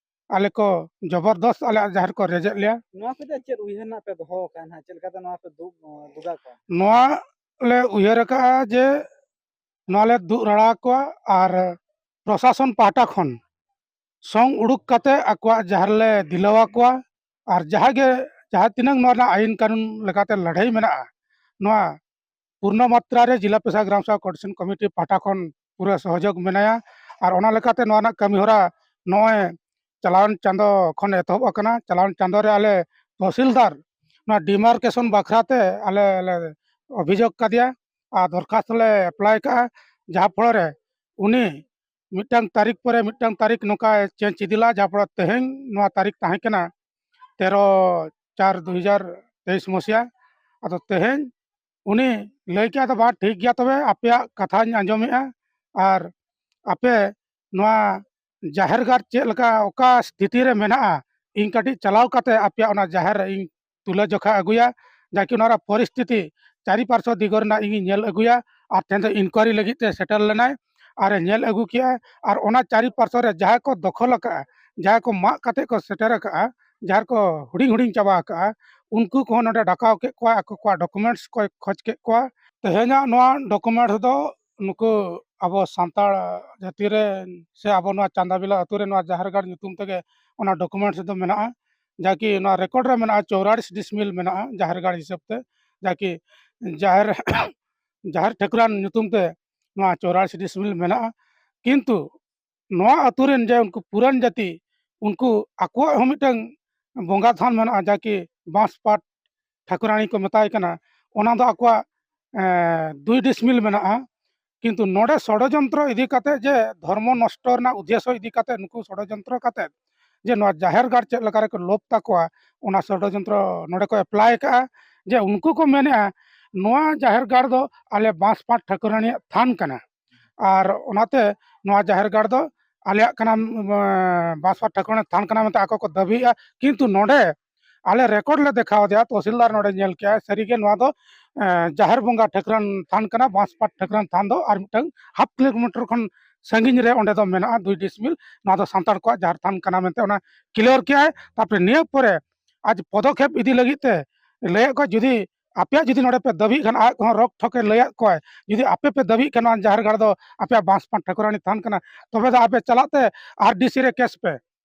ᱟᱞᱮ ᱠᱚ ᱡᱚᱵᱚᱨᱫᱚᱥᱛ ᱟᱞᱮᱭᱟᱜ ᱡᱟᱦᱮᱨ ᱠᱚ ᱨᱮᱡᱮᱫ ᱞᱮᱭᱟ᱾ ᱱᱚᱣᱟ ᱠᱚᱫᱚ ᱪᱮᱫ ᱩᱭᱦᱟᱹᱨ ᱨᱮᱱᱟᱜ ᱯᱮ ᱫᱚᱦᱚ ᱟᱠᱟᱫᱼᱟ ᱱᱟᱦᱟᱜ? ᱪᱮᱫ ᱞᱮᱠᱟᱛᱮ ᱱᱚᱣᱟ ᱯᱮ ᱫᱩᱜ-, ᱫᱩᱜᱟ ᱠᱚᱣᱟ? ᱱᱚᱣᱟ ᱞᱮ ᱩᱭᱦᱟᱹᱨ ᱟᱠᱟᱫᱼᱟ ᱡᱮ ᱱᱚᱣᱟ ᱞᱮ ᱫᱩᱜ ᱨᱟᱲᱟ ᱠᱚᱣᱟ ᱟᱨ ᱯᱨᱚᱥᱟᱥᱚᱱ ᱯᱟᱦᱴᱟ ᱠᱷᱚᱱ ᱥᱚᱝ ᱩᱰᱩᱠ ᱠᱟᱛᱮ ᱟᱠᱚᱣᱟᱜ ᱡᱟᱦᱮᱨ ᱞᱮ ᱫᱤᱞᱟᱹᱣ ᱟᱠᱚᱣᱟ᱾ ᱟᱨ ᱡᱟᱦᱟᱸ ᱜᱮ, ᱡᱟᱦᱟᱸ ᱛᱤᱱᱟᱹᱜ ᱱᱚᱣᱟ ᱨᱮᱱᱟᱜ ᱟᱹᱭᱤᱱ ᱠᱟᱹᱱᱩᱱ ᱞᱮᱠᱟᱛᱮ ᱞᱟᱹᱲᱦᱟᱹᱭ ᱢᱮᱱᱟᱜᱼᱟ, ᱱᱚᱣᱟ ᱯᱩᱨᱱᱚ ᱢᱟᱛᱨᱟ ᱨᱮ ᱡᱤᱞᱟ ᱯᱮᱥᱟ ᱜᱨᱟᱢ ᱥᱮᱵᱟ ᱠᱳᱚᱨᱰᱤᱱᱮᱥᱚᱱ ᱠᱚᱢᱤᱴᱤ ᱯᱟᱦᱴᱟ ᱠᱷᱚᱱ ᱯᱩᱨᱟᱹ ᱥᱚᱦᱚᱡᱳᱜᱽ ᱢᱮᱱᱟᱭᱟ᱾ ᱟᱨ ᱚᱱᱟ ᱞᱮᱠᱟᱛᱮ ᱱᱚᱣᱟ ᱨᱮᱱᱟᱜ ᱠᱟᱹᱢᱤ ᱦᱚᱨᱟ ᱱᱚᱜᱼᱚᱭ ᱪᱟᱞᱟᱣᱮᱱ ᱪᱟᱸᱫᱚ ᱠᱷᱚᱱ ᱮᱛᱚᱦᱚᱵ ᱟᱠᱟᱱᱟ᱾ ᱪᱟᱞᱟᱣᱮᱱ ᱪᱟᱸᱫᱚ ᱨᱮ ᱟᱞᱮ ᱛᱚᱦᱥᱤᱞᱫᱟᱨ ᱱᱚᱣᱟ ᱰᱤᱢᱟᱨᱠᱮᱥᱚᱱ ᱵᱟᱠᱷᱨᱟ ᱛᱮ ᱟᱞᱮ ᱞᱮ ᱚᱵᱷᱤᱡᱳᱜᱽ ᱠᱟᱫᱮᱭᱟ ᱟᱨ ᱫᱚᱨᱠᱷᱟᱥᱛ ᱞᱮ ᱮᱯᱞᱟᱭ ᱠᱟᱜᱼᱟ, ᱡᱟᱦᱟᱸ ᱯᱷᱚᱲᱚ ᱨᱮ ᱩᱱᱤ ᱢᱤᱫᱴᱟᱝ ᱛᱟᱹᱨᱤᱠᱷ ᱯᱚᱨᱮ ᱢᱤᱫᱴᱟᱝ ᱛᱟᱹᱨᱤᱠᱷ ᱱᱚᱝᱠᱟ ᱪᱮᱧᱡᱽ ᱤᱫᱤ ᱞᱮᱫᱼᱟ, ᱡᱟᱦᱟᱸ ᱯᱷᱚᱲᱚ ᱛᱮᱦᱮᱧ ᱱᱚᱣᱟ ᱛᱟᱹᱨᱤᱠᱷ ᱛᱟᱦᱮᱸ ᱠᱟᱱᱟ ᱛᱮᱨᱚ ᱪᱟᱨ ᱫᱩ ᱦᱟᱡᱟᱨ ᱛᱮᱭᱤᱥ ᱢᱚᱥᱤᱭᱟ᱾ ᱟᱫᱚ ᱛᱮᱦᱮᱧ ᱩᱱᱤ ᱞᱟᱹᱭ ᱠᱮᱜᱼᱟ, "ᱫᱚ ᱵᱟᱝ, ᱴᱷᱤᱠ ᱜᱮᱭᱟ, ᱛᱚᱵᱮ ᱟᱯᱮᱭᱟᱜ ᱠᱟᱛᱷᱟᱧ ᱟᱸᱡᱚᱢᱮᱜᱼᱟ, ᱟᱨ ᱟᱯᱮ ᱱᱚᱣᱟ ᱡᱟᱦᱮᱨ ᱜᱟᱲ ᱪᱮᱫ ᱞᱮᱠᱟ, ᱚᱠᱟ ᱥᱛᱷᱤᱛᱤ ᱨᱮ ᱢᱮᱱᱟᱜᱼᱟ, ᱤᱧ ᱠᱟᱹᱴᱤᱡ ᱪᱟᱞᱟᱣ ᱠᱟᱛᱮ ᱟᱯᱮᱭᱟᱜ ᱚᱱᱟ ᱡᱟᱦᱮᱨ ᱨᱮ ᱤᱧ ᱛᱩᱞᱟᱹ ᱡᱚᱠᱷᱟ ᱟᱹᱜᱩᱭᱟ, ᱡᱟᱠᱤ ᱚᱱᱟ ᱨᱮᱭᱟᱜ ᱯᱚᱨᱤᱥᱛᱷᱤᱛᱤ ᱪᱟᱨᱤᱯᱟᱨᱥᱚ ᱫᱤᱜᱚ ᱨᱮᱱᱟᱜ ᱤᱧᱤᱧ ᱧᱮᱞ ᱟᱹᱜᱩᱭᱟ᱾" ᱟᱨ ᱴᱷᱮᱱ ᱫᱚ ᱤᱱᱠᱣᱟᱭᱨᱤ ᱞᱟᱹᱜᱤᱫ ᱛᱮ ᱥᱮᱴᱮᱨ ᱞᱮᱱᱟᱭ ᱟᱨᱮ ᱧᱮᱞ ᱟᱹᱜᱩ ᱠᱮᱜᱼᱟ᱾ ᱟᱨ ᱚᱱᱟ ᱪᱟᱨᱤᱯᱟᱨᱥᱚ ᱨᱮ ᱡᱟᱦᱟᱸᱭ ᱠᱚ ᱫᱚᱠᱷᱚᱞ ᱟᱠᱟᱫᱼᱟ, ᱡᱟᱦᱟᱸᱭ ᱠᱚ ᱢᱟᱜ ᱠᱟᱛᱮ ᱠᱚ ᱥᱮᱴᱮᱨ ᱟᱠᱟᱫᱼᱟ, ᱡᱟᱦᱟᱸᱭ ᱠᱚ ᱦᱩᱰᱤᱧ ᱦᱩᱰᱤᱧ ᱪᱟᱵᱟ ᱟᱠᱟᱫᱼᱟ, ᱩᱱᱠᱩ ᱠᱚᱦᱚᱸ ᱱᱚᱰᱮ ᱰᱟᱠᱟᱣ ᱠᱮᱫ ᱠᱚᱣᱟ, ᱟᱠᱚ ᱠᱚᱣᱟᱜ ᱰᱚᱠᱩᱢᱮᱱᱴᱥ ᱠᱚᱭ ᱠᱷᱚᱡᱽ ᱠᱮᱫ ᱠᱚᱣᱟ᱾ ᱛᱮᱦᱮᱧᱟᱜ ᱱᱚᱣᱟ documents ᱫᱚ ᱱᱩᱠᱩ ᱟᱵᱚ ᱥᱟᱱᱛᱟᱲ ᱡᱟᱹᱛᱤ ᱨᱮ ᱥᱮ ᱟᱵᱚ ᱱᱚᱣᱟ ᱪᱟᱸᱫᱟᱵᱤᱞᱟ ᱟᱹᱛᱩ ᱨᱮ ᱱᱚᱣᱟ ᱡᱟᱦᱮᱨ ᱜᱟᱲ ᱧᱩᱛᱩᱢ ᱛᱮᱜᱮ ᱚᱱᱟ documents ᱫᱚ ᱢᱮᱱᱟᱜᱼᱟ᱾ ᱡᱟᱠᱤ ᱱᱚᱣᱟ record ᱨᱮ ᱢᱮᱱᱟᱜᱼᱟ, ᱪᱳᱣᱨᱟᱞᱤᱥ ᱰᱤᱥᱢᱤᱞ ᱢᱮᱱᱟᱜᱼᱟ ᱡᱟᱦᱮᱨ ᱜᱟᱲ ᱦᱤᱥᱟᱹᱵ ᱛᱮ, ᱡᱟᱠᱤ ᱡᱟᱦᱮᱨ ᱡᱟᱦᱮᱨ ᱴᱷᱟᱹᱠᱩᱨᱟᱱ ᱧᱩᱛᱩᱢ ᱛᱮ ᱱᱚᱣᱟ ᱪᱳᱣᱨᱟᱞᱤᱥ ᱰᱤᱥᱢᱤᱞ ᱢᱮᱱᱟᱜᱼᱟ᱾ ᱠᱤᱱᱛᱩ ᱱᱚᱣᱟ ᱟᱹᱛᱩ ᱨᱮᱱ ᱡᱮ ᱩᱱᱠᱩ ᱯᱩᱨᱟᱱ ᱡᱟᱹᱛᱤ, ᱩᱱᱠᱩ ᱟᱠᱚᱣᱟᱜ ᱦᱚᱸ ᱢᱤᱫᱴᱟᱝ ᱵᱚᱸᱜᱟ ᱛᱷᱟᱱ ᱢᱮᱱᱟᱜᱼᱟ, ᱡᱟᱠᱤ ᱵᱟᱸᱥᱯᱟᱴ ᱴᱷᱟᱹᱠᱩᱨᱟᱱᱤ ᱠᱚ ᱢᱮᱛᱟᱭ ᱠᱟᱱᱟ᱾ ᱚᱱᱟ ᱫᱚ ᱟᱠᱚᱣᱟᱜ, ᱮᱸ, ᱫᱩᱭ ᱰᱤᱥᱢᱤᱞ ᱢᱮᱱᱟᱜᱼᱟ᱾ ᱠᱤᱱᱛᱩ ᱱᱚᱰᱮ ᱥᱚᱲᱚᱡᱚᱱᱛᱨᱚ ᱤᱫᱤ ᱠᱟᱛᱮ, ᱡᱮ ᱫᱷᱚᱨᱢᱚ ᱱᱚᱥᱴᱚ ᱨᱮᱱᱟᱜ ᱩᱫᱽᱫᱮᱥᱥᱚ ᱤᱫᱤ ᱠᱟᱛᱮ ᱱᱩᱠᱩ ᱥᱚᱲᱚᱡᱚᱱᱛᱨᱚ ᱠᱟᱛᱮ ᱡᱮ ᱱᱚᱣᱟ ᱡᱟᱦᱮᱨ ᱜᱟᱲ ᱪᱮᱫ ᱞᱮᱠᱟ ᱨᱮᱠᱚ ᱞᱳᱯ ᱛᱟᱠᱚᱣᱟ, ᱚᱱᱟ ᱥᱚᱲᱚᱡᱚᱱᱛᱨᱚ ᱱᱚᱰᱮ ᱠᱚ apply ᱟᱠᱟᱜᱼᱟ᱾ ᱡᱮ ᱩᱱᱠᱩ ᱠᱚ ᱢᱮᱱᱮᱜᱼᱟ, ᱱᱚᱣᱟ ᱡᱟᱦᱮᱨ ᱜᱟᱲ ᱫᱚ ᱟᱞᱮ ᱵᱟᱸᱥᱯᱟᱴ ᱴᱷᱟᱹᱠᱩᱨᱟᱱᱤᱭᱟᱜ ᱛᱷᱟᱱ ᱠᱟᱱᱟ, ᱟᱨ ᱚᱱᱟᱛᱮ ᱱᱚᱣᱟ ᱡᱟᱦᱮᱨ ᱜᱟᱲ ᱫᱚ ᱟᱞᱮᱭᱟᱜ ᱠᱟᱱᱟ, ᱩᱢ, ᱵᱟᱸᱥᱯᱟᱴ ᱴᱷᱟᱹᱠᱩᱨᱟᱱᱤ ᱛᱷᱟᱱ ᱠᱟᱱᱟ ᱢᱮᱱᱛᱮ ᱟᱠᱚ ᱠᱚ ᱫᱟᱹᱵᱤᱭᱮᱜᱼᱟ᱾ ᱠᱤᱱᱛᱩ ᱱᱚᱰᱮ ᱟᱞᱮ record ᱞᱮ ᱫᱮᱠᱷᱟᱣ ᱟᱫᱮᱭᱟ, ᱛᱚᱦᱥᱤᱞᱫᱟᱨ ᱱᱚᱰᱮ ᱧᱮᱞ ᱠᱮᱜᱼᱟᱭ, ᱥᱟᱹᱨᱤᱜᱮ ᱱᱚᱣᱟ ᱫᱚ, ᱮᱸ, ᱡᱟᱦᱮᱨ ᱵᱚᱸᱜᱟ ᱴᱷᱟᱹᱠᱨᱟᱹᱱ ᱛᱷᱟᱱ ᱠᱟᱱᱟ, ᱵᱟᱸᱥᱯᱟᱴ ᱴᱷᱟᱹᱠᱨᱟᱹᱱ ᱛᱷᱟᱱ ᱫᱚ ᱟᱨ ᱢᱤᱫᱴᱟᱝ half kilometer ᱠᱷᱚᱱ ᱥᱟᱺᱜᱤᱧ ᱨᱮ ᱚᱸᱰᱮ ᱫᱚ ᱢᱮᱱᱟᱜᱼᱟ, ᱫᱩᱭ ᱰᱤᱥᱢᱤᱞ, ᱱᱚᱣᱟ ᱫᱚ ᱥᱟᱱᱛᱟᱲ ᱠᱚᱣᱟᱜ ᱡᱟᱦᱮᱨ ᱛᱷᱟᱱ ᱠᱟᱱᱟ ᱢᱮᱱᱛᱮ ᱚᱱᱟ clear ᱠᱮᱜᱼᱟᱭ᱾ ᱛᱟᱨᱯᱚᱨᱮ ᱱᱤᱭᱟᱹ ᱯᱚᱨᱮ ᱟᱡ ᱯᱚᱫᱚᱠᱷᱮᱯ ᱤᱫᱤ ᱞᱟᱹᱜᱤᱫ ᱛᱮ ᱞᱟᱹᱭᱮᱫ ᱠᱚᱣᱟ, ᱡᱩᱫᱤ ᱟᱯᱮᱭᱟᱜ ᱡᱩᱫᱤ ᱱᱚᱰᱮ ᱯᱮ ᱫᱟᱹᱵᱤᱜ ᱠᱷᱟᱱ, ᱟᱡ ᱠᱚᱦᱚᱸ ᱨᱚᱠ ᱴᱷᱚᱠᱮ ᱞᱟᱹᱭᱟᱫ ᱠᱚᱣᱟᱭ, ᱡᱩᱫᱤ ᱟᱯᱮ ᱯᱮ ᱫᱟᱹᱵᱤᱜ ᱠᱷᱟᱱ ᱱᱚᱣᱟ ᱡᱟᱦᱮᱨ ᱜᱟᱲ ᱫᱚ ᱟᱯᱮᱭᱟᱜ ᱵᱟᱸᱥᱯᱟᱴ ᱴᱷᱟᱹᱠᱩᱨᱟᱱᱤ ᱛᱷᱟᱱ ᱠᱟᱱᱟ, ᱛᱚᱵᱮ ᱫᱚ ᱟᱯᱮ ᱪᱟᱞᱟᱜ ᱛᱮ RDC ᱨᱮ case ᱯᱮ᱾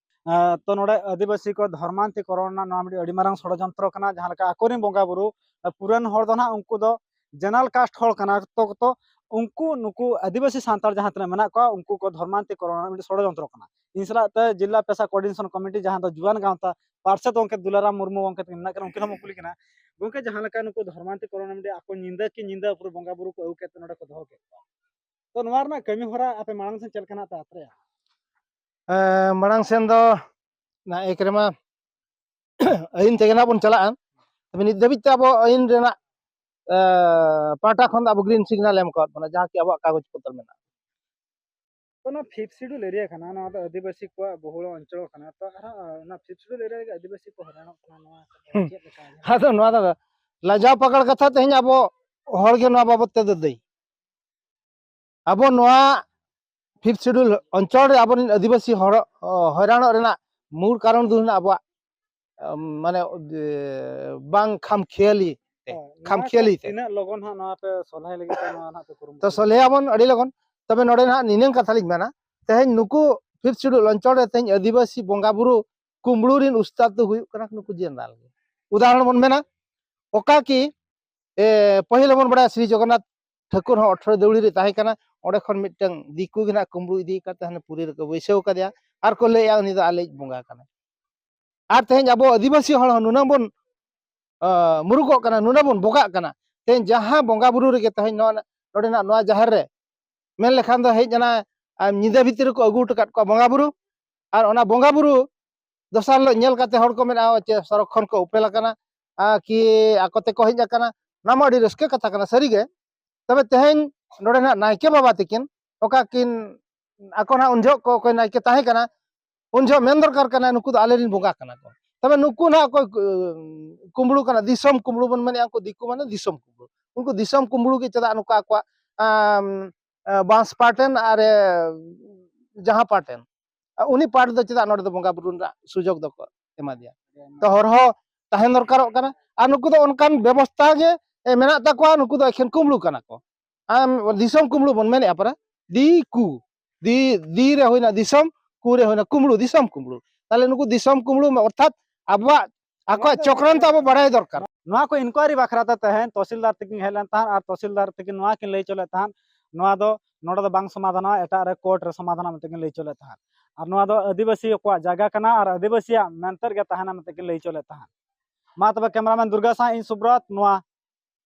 ᱟᱸ, ᱛᱚ ᱱᱚᱰᱮ ᱟᱹᱫᱤᱵᱟᱹᱥᱤ ᱠᱚ ᱫᱷᱚᱨᱢᱟᱱᱛᱤᱠᱚᱨᱚᱱ ᱨᱮᱱᱟᱜ ᱱᱚᱣᱟ ᱢᱤᱫᱴᱤᱡ ᱟᱹᱰᱤ ᱢᱟᱨᱟᱝ ᱥᱚᱲᱚᱡᱚᱱᱛᱨᱚ ᱠᱟᱱᱟ, ᱡᱟᱦᱟᱸ ᱞᱮᱠᱟ ᱟᱠᱚᱨᱮᱱ ᱵᱚᱸᱜᱟ ᱵᱩᱨᱩ, ᱟᱸ, ᱯᱩᱨᱟᱱ ᱦᱚᱲ ᱫᱚ ᱱᱟᱦᱟᱜ ᱩᱱᱠᱩ ᱫᱚ general caste ᱦᱚᱲ ᱠᱟᱱᱟ ᱛᱚ, ᱛᱚ ᱩᱱᱠᱩ ᱱᱩᱠᱩ ᱟᱹᱫᱤᱵᱟᱹᱥᱤ ᱥᱟᱱᱛᱟᱲ ᱡᱟᱦᱟᱸ ᱛᱤᱱᱟᱹᱜ ᱢᱮᱱᱟᱜ ᱠᱚᱣᱟ, ᱩᱱᱠᱩ ᱠᱚ ᱫᱷᱚᱨᱢᱟᱱᱛᱤᱠᱚᱨᱚᱱ ᱨᱮᱱᱟᱜ ᱢᱤᱫᱴᱤᱡ ᱥᱚᱲᱚᱡᱚᱱᱛᱨᱚ ᱠᱟᱱᱟ᱾ ᱤᱧ ᱥᱟᱞᱟᱜ ᱛᱮ ᱡᱤᱞᱟ ᱯᱮᱥᱟ coordination committee, ᱡᱟᱦᱟᱸ ᱫᱚ ᱡᱩᱣᱟᱹᱱ ᱜᱟᱶᱛᱟ ᱯᱟᱨᱥᱮᱛ ᱜᱚᱢᱠᱮ ᱫᱩᱞᱟᱨᱟᱢ ᱢᱩᱨᱢᱩ ᱜᱚᱢᱠᱮ ᱛᱟᱹᱠᱤᱱ ᱢᱮᱱᱟᱜ ᱠᱤᱱᱟ, ᱩᱱᱠᱤᱱ ᱦᱚᱸ ᱵᱚᱱ ᱠᱩᱞᱤ ᱠᱤᱱᱟ᱾ ᱜᱚᱢᱠᱮ, ᱡᱟᱦᱟᱸ ᱞᱮᱠᱟ ᱱᱩᱠᱩ ᱫᱷᱚᱨᱢᱟᱱᱛᱤᱠᱚᱨᱚᱱ ᱢᱤᱰᱤᱭᱟ ᱟᱠᱚ ᱧᱤᱫᱟᱹ ᱠᱤ ᱧᱤᱫᱟᱹ ᱯᱩᱨᱟᱹ ᱵᱚᱸᱜᱟ ᱵᱩᱨᱩ ᱠᱚ ᱟᱹᱜᱩ ᱠᱮᱫ ᱛᱮ ᱱᱚᱰᱮ ᱠᱚ ᱫᱚᱦᱚ ᱠᱮᱫ ᱠᱚᱣᱟ, ᱛᱚ ᱱᱚᱣᱟ ᱨᱮᱱᱟᱜ ᱠᱟᱹᱢᱤ ᱦᱚᱨᱟ ᱟᱯᱮ ᱢᱟᱲᱟᱝ ᱥᱮᱫ ᱪᱮᱫ ᱞᱮᱠᱟᱱᱟᱜ ᱯᱮ ᱟᱛᱨᱮᱭᱟ? ᱮᱸ, ᱢᱟᱲᱟᱝ ᱥᱮᱱ ᱫᱚ ᱱᱟ ᱮᱠ ᱨᱮᱢᱟ ᱟᱹᱭᱤᱱ ᱛᱮᱜᱮ ᱱᱟᱜ ᱵᱚᱱ ᱪᱟᱞᱟᱜᱼᱟ᱾ ᱛᱚᱵᱮ ᱱᱤᱛ ᱫᱷᱟᱹᱵᱤᱡ ᱛᱮ ᱟᱵᱚ ᱟᱹᱭᱤᱱ ᱨᱮᱱᱟᱜ, ᱮᱸ, ᱯᱟᱦᱴᱟ ᱠᱷᱚᱱ ᱫᱚ ᱟᱵᱚ green signal ᱮᱢ ᱠᱟᱣᱟᱫ ᱵᱚᱱᱟ, ᱡᱟᱦᱟᱸ ᱠᱤ ᱟᱵᱚᱣᱟᱜ ᱠᱟᱜᱚᱡᱽ ᱯᱚᱛᱨᱚ ᱢᱮᱱᱟᱜᱼᱟ᱾ ᱚᱱᱟ fifth schedule area ᱠᱟᱱᱟ, ᱱᱚᱣᱟ ᱫᱚ ᱟᱹᱫᱤᱵᱟᱹᱥᱤ ᱠᱚᱣᱟᱜ ᱵᱚᱦᱩᱞ ᱚᱧᱪᱚᱞ ᱠᱟᱱᱟ, ᱛᱚ ᱟᱨᱦᱚᱸ ᱚᱱᱟ fifth schedule area ᱨᱮᱜᱮ ᱟᱹᱫᱤᱵᱟᱹᱥᱤ ᱠᱚ ᱦᱚᱭᱨᱟᱱᱚᱜ ᱠᱟᱱᱟ, ᱱᱚᱣᱟ ᱠᱚᱫᱚ ᱦᱩᱸ᱾ ᱪᱮᱫ ᱞᱮᱠᱟ? ᱟᱫᱚ ᱱᱚᱣᱟ ᱫᱚ ᱞᱟᱡᱟᱣ ᱯᱟᱠᱟᱲ ᱠᱟᱛᱷᱟ, ᱛᱮᱦᱮᱧ ᱟᱵᱚ ᱦᱚᱲ ᱜᱮ ᱱᱚᱣᱟ ᱵᱟᱵᱚᱫ ᱛᱮᱫᱚ ᱫᱟᱹᱭᱤ᱾ ᱟᱵᱚ ᱱᱚᱣᱟ fifth schedule ᱚᱧᱪᱚᱞ ᱨᱮ ᱟᱵᱚᱨᱮᱱ ᱟᱹᱫᱤᱵᱟᱹᱥᱤ ᱦᱚᱲ, ᱚ, ᱦᱚᱭᱨᱟᱱᱚᱜ ᱨᱮᱱᱟᱜ ᱢᱩᱲ ᱠᱟᱨᱚᱱ ᱫᱚ ᱦᱩᱭᱱᱟ ᱟᱵᱚᱣᱟᱜ, ᱟᱢ, ᱢᱟᱱᱮ, ᱚ, ᱵᱟᱝ ᱠᱷᱟᱢ ᱠᱷᱮᱭᱟᱞᱤ, ᱛᱮ, ᱦᱳᱭ, ᱱᱚᱣᱟ ᱠᱷᱟᱢᱠᱷᱮᱭᱟᱹᱞᱤ ᱠᱚ ᱛᱮ᱾ ᱛᱤᱱᱟᱹᱜ ᱞᱚᱜᱚᱱ ᱦᱟᱸᱜ ᱱᱚᱣᱟ ᱯᱮ ᱥᱚᱞᱦᱮ ᱞᱟᱹᱜᱤᱫ ᱛᱮ ᱱᱚᱣᱟ ᱱᱟᱦᱟᱜ ᱯᱮ ᱠᱩᱨᱩᱢᱩᱴᱩ? ᱛᱚ ᱥᱚᱞᱦᱮᱭᱟᱵᱚᱱ ᱟᱹᱰᱤ ᱞᱚᱜᱚᱱ᱾ ᱛᱚᱵᱮ ᱱᱚᱰᱮ ᱱᱟᱦᱟᱜ ᱱᱤᱱᱟᱹᱝ ᱠᱟᱛᱷᱟ ᱞᱤᱧ ᱢᱮᱱᱟ, ᱛᱮᱦᱮᱧ ᱱᱩᱠᱩ ᱯᱷᱤᱯᱛᱷ ᱥᱤᱰᱩᱞ ᱚᱧᱪᱚᱞ ᱨᱮ ᱛᱮᱦᱮᱧ ᱟᱹᱫᱤᱵᱟᱹᱥᱤ ᱵᱚᱸᱜᱟ ᱵᱩᱨᱩ ᱠᱩᱢᱵᱽᱲᱩ ᱨᱤᱱ ᱩᱥᱛᱟᱫ ᱫᱚ ᱦᱩᱭᱩᱜ ᱠᱟᱱᱟ ᱱᱩᱠᱩ ᱡᱮᱱᱟᱨᱟᱞ ᱜᱮ᱾ ᱩᱫᱟᱦᱚᱨᱚᱱ ᱵᱚᱱ ᱢᱮᱱᱟ, ᱚᱠᱟ ᱠᱤ, ᱮ, ᱯᱟᱹᱦᱤᱞ ᱵᱚᱱ ᱵᱟᱲᱟᱭᱟ ᱥᱨᱤ ᱡᱚᱜᱚᱱᱱᱟᱛᱷ ᱴᱷᱟᱹᱠᱩᱨ ᱦᱚᱸ ᱟᱴᱷᱨᱚ ᱫᱟᱹᱣᱲᱤ ᱨᱮ ᱛᱟᱦᱮᱸ ᱠᱟᱱᱟ, ᱚᱸᱰᱮ ᱠᱷᱚᱱ ᱢᱤᱫᱴᱟᱝ ᱫᱤᱠᱩ ᱜᱮ ᱱᱟᱜ ᱠᱩᱢᱵᱽᱲᱩ ᱤᱫᱤ ᱠᱟᱛᱮ ᱦᱟᱱᱮ ᱯᱩᱨᱤ ᱨᱮᱠᱚ ᱵᱟᱹᱭᱥᱟᱹᱣ ᱠᱟᱫᱮᱭᱟ, ᱟᱨ ᱠᱚ ᱞᱟᱹᱭᱮᱜᱼᱟ ᱩᱱᱤ ᱫᱚ ᱟᱞᱮᱭᱤᱡ ᱵᱚᱸᱜᱟ ᱠᱟᱱᱟᱭ᱾ ᱟᱨ ᱛᱮᱦᱮᱧ ᱟᱵᱚ ᱟᱹᱫᱤᱵᱟᱹᱥᱤ ᱦᱚᱲ ᱦᱚᱸ ᱱᱩᱱᱟᱹᱝ ᱵᱚᱱ, ᱟ, ᱢᱩᱨᱩᱠᱚᱜ ᱠᱟᱱᱟ, ᱱᱩᱱᱟᱹᱝ ᱵᱚᱱ ᱵᱚᱜᱟᱜ ᱠᱟᱱᱟ᱾ ᱛᱮᱦᱮᱧ ᱡᱟᱦᱟᱸ ᱵᱚᱸᱜᱟ ᱵᱩᱨᱩ ᱨᱮᱜᱮ ᱛᱮᱦᱮᱧ ᱱᱚᱣᱟ, ᱱᱚᱰᱮᱱᱟᱜ ᱱᱚᱣᱟ ᱡᱟᱦᱮᱨ ᱨᱮ ᱢᱮᱱ ᱞᱮᱠᱷᱟᱱ ᱫᱚ ᱦᱮᱡ ᱮᱱᱟ, ᱟᱨ ᱧᱤᱫᱟᱹ ᱵᱷᱤᱛᱤᱨ ᱨᱮᱠᱚ ᱟᱹᱜᱩ ᱦᱚᱴᱚ ᱠᱟᱫ ᱠᱚᱣᱟ ᱵᱚᱸᱜᱟ ᱵᱩᱨᱩ, ᱟᱨ ᱚᱱᱟ ᱵᱚᱸᱜᱟ ᱵᱩᱨᱩ ᱫᱚᱥᱟᱨ ᱦᱤᱞᱳᱜ ᱧᱮᱞ ᱠᱟᱛᱮ ᱦᱚᱲ ᱠᱚ ᱢᱮᱱᱟ, "ᱚ, ᱪᱮᱫ ᱥᱚᱨᱚᱜ ᱠᱷᱚᱱ ᱠᱚ ᱩᱯᱮᱞ ᱟᱠᱟᱱᱟ, ᱟ, ᱠᱤ ᱟᱠᱚ ᱛᱮᱠᱚ ᱦᱮᱡ ᱟᱠᱟᱱᱟ?" ᱱᱚᱣᱟ ᱢᱟ ᱟᱹᱰᱤ ᱨᱟᱹᱥᱠᱟᱹ ᱠᱟᱛᱷᱟ ᱠᱟᱱᱟ ᱥᱟᱹᱨᱤᱜᱮ᱾ ᱛᱚᱵᱮ ᱛᱮᱦᱮᱧ ᱱᱚᱰᱮ ᱱᱟᱜ ᱱᱟᱭᱠᱮ ᱵᱟᱵᱟ ᱛᱤᱠᱤᱱ ᱚᱠᱟ ᱠᱤᱱ ᱟᱠᱚ ᱱᱟᱜ ᱩᱱ ᱡᱚᱦᱚᱜ ᱠᱚ ᱚᱠᱚᱭ ᱱᱟᱭᱠᱮ ᱛᱟᱦᱮᱸ ᱠᱟᱱᱟ, ᱩᱱ ᱡᱚᱦᱚᱜ ᱢᱮᱱ ᱫᱚᱨᱠᱟᱨ ᱠᱟᱱᱟ ᱱᱩᱠᱩ ᱫᱚ ᱟᱞᱮᱨᱮᱱ ᱵᱚᱸᱜᱟ ᱠᱟᱱᱟ ᱠᱚ᱾ ᱛᱚᱵᱮ ᱱᱩᱠᱩ ᱱᱟᱜ ᱚᱠᱚᱭ ᱠᱩ-, ᱠᱩᱢᱵᱽᱲᱩ ᱠᱟᱱᱟ, ᱫᱤᱥᱚᱢ ᱠᱩᱢᱵᱽᱲᱩ ᱵᱚᱱ ᱢᱮᱱᱮᱫᱼᱟ, ᱩᱱᱠᱩ ᱫᱤᱠᱩ ᱢᱟᱱᱮ ᱫᱤᱥᱚᱢ ᱠᱩᱢᱵᱽᱲᱩ᱾ ᱩᱱᱠᱩ ᱫᱤᱥᱚᱢ ᱠᱩᱢᱵᱽᱲᱩ ᱜᱮ ᱪᱮᱫᱟᱜ ᱱᱩᱠᱩ ᱟᱠᱚᱣᱟᱜ, ᱟᱢ, ᱟ, ᱵᱟᱸᱥ ᱯᱟᱴᱮᱱ ᱟᱨ, ᱮ, ᱡᱟᱦᱟᱸ ᱯᱟᱴᱮᱱ ᱩᱱᱤ ᱯᱟᱴ ᱫᱚ ᱪᱮᱫᱟᱜ ᱱᱚᱰᱮ ᱫᱚ ᱵᱚᱸᱜᱟ ᱵᱩᱨᱩ ᱨᱮᱱᱟᱜ ᱥᱩᱡᱳᱜᱽ ᱫᱚᱠᱚ ᱮᱢᱟ ᱫᱮᱭᱟ? ᱛᱚ ᱦᱚᱨ ᱦᱚᱸ ᱛᱟᱦᱮᱱ ᱫᱚᱨᱠᱟᱨᱚᱜ ᱠᱟᱱᱟ᱾ ᱟᱨ ᱱᱩᱠᱩ ᱫᱚ ᱚᱱᱠᱟᱱ ᱵᱮᱵᱚᱥᱛᱷᱟ ᱜᱮ, ᱮ, ᱢᱮᱱᱟᱜ ᱛᱟᱠᱚᱣᱟ, ᱱᱩᱠᱩ ᱫᱚ ᱮᱠᱷᱮᱱ ᱠᱩᱢᱵᱽᱲᱩ ᱠᱟᱱᱟ ᱠᱚ᱾ ᱟᱢ ᱫᱤᱥᱚᱢ ᱠᱩᱢᱵᱽᱲᱩ ᱵᱚᱱ ᱢᱮᱱᱮᱫᱼᱟ ᱯᱟᱨᱟ, ᱫᱤ ᱠᱩ, ᱫᱤ, ᱫᱤ ᱨᱮ ᱦᱩᱭᱱᱟ ᱫᱤᱥᱚᱢ, ᱠᱩ ᱨᱮ ᱦᱩᱭᱱᱟ ᱠᱩᱢᱵᱽᱲᱩ, ᱫᱤᱥᱚᱢ ᱠᱩᱢᱵᱽᱲᱩ᱾ ᱛᱟᱦᱞᱮ ᱱᱩᱠᱩ ᱫᱤᱥᱚᱢ ᱠᱩᱢᱵᱽᱲᱩ ᱚᱨᱛᱷᱟᱛ ᱟᱵᱚᱣᱟᱜ, ᱟᱠᱚᱣᱟᱜ ᱪᱚᱠᱨᱟᱱᱛᱚ ᱟᱵᱚ ᱵᱟᱲᱟᱭ ᱫᱚᱨᱠᱟᱨ᱾ ᱱᱚᱣᱟ ᱠᱚ ᱤᱱᱠᱩᱣᱟᱨᱤ ᱵᱟᱠᱷᱨᱟ ᱛᱮ ᱛᱮᱦᱮᱧ ᱛᱚᱦᱥᱤᱞᱫᱟᱨ ᱛᱟᱹᱠᱤᱱ ᱦᱮᱡ ᱞᱮᱱ ᱛᱟᱦᱮᱸᱫ ᱟᱨ ᱛᱚᱦᱥᱤᱞᱫᱟᱨ ᱛᱟᱹᱠᱤᱱ ᱱᱚᱣᱟ ᱠᱤᱱ ᱞᱟᱹᱭ ᱦᱚᱪᱚ ᱞᱮᱫ ᱛᱟᱦᱮᱸᱫ, ᱱᱚᱣᱟ ᱫᱚ ᱱᱚᱰᱮ ᱫᱚ ᱵᱟᱝ ᱥᱚᱢᱟᱫᱷᱟᱱᱚᱜᱼᱟ, ᱮᱴᱟᱜ ᱨᱮ ᱠᱳᱨᱴ ᱨᱮ ᱥᱚᱢᱟᱫᱷᱟᱱᱚᱜᱼᱟ ᱢᱮᱱᱛᱮ ᱠᱤᱱ ᱞᱟᱹᱭ ᱦᱚᱪᱚ ᱞᱮᱫ ᱛᱟᱦᱮᱸᱫ᱾ ᱟᱨ ᱱᱚᱣᱟ ᱫᱚ ᱟᱹᱫᱤᱵᱟᱹᱥᱤ ᱠᱚᱣᱟᱜ ᱡᱟᱭᱜᱟ ᱠᱟᱱᱟ ᱟᱨ ᱟᱹᱫᱤᱵᱟᱹᱥᱤᱭᱟᱜ ᱢᱮᱱᱛᱮ ᱜᱮ ᱛᱟᱦᱮᱱᱟ ᱢᱮᱱᱛᱮ ᱠᱤᱱ ᱞᱟᱹᱭ ᱦᱚᱪᱚ ᱞᱮᱫ ᱛᱟᱦᱮᱸᱫ᱾ ᱢᱟ ᱛᱚᱵᱮ ᱠᱮᱢᱮᱨᱟᱢᱮᱱ ᱫᱩᱨᱜᱟ ᱥᱟᱶ ᱤᱧ ᱥᱩᱵᱨᱚᱛ, ᱱᱚᱣᱟ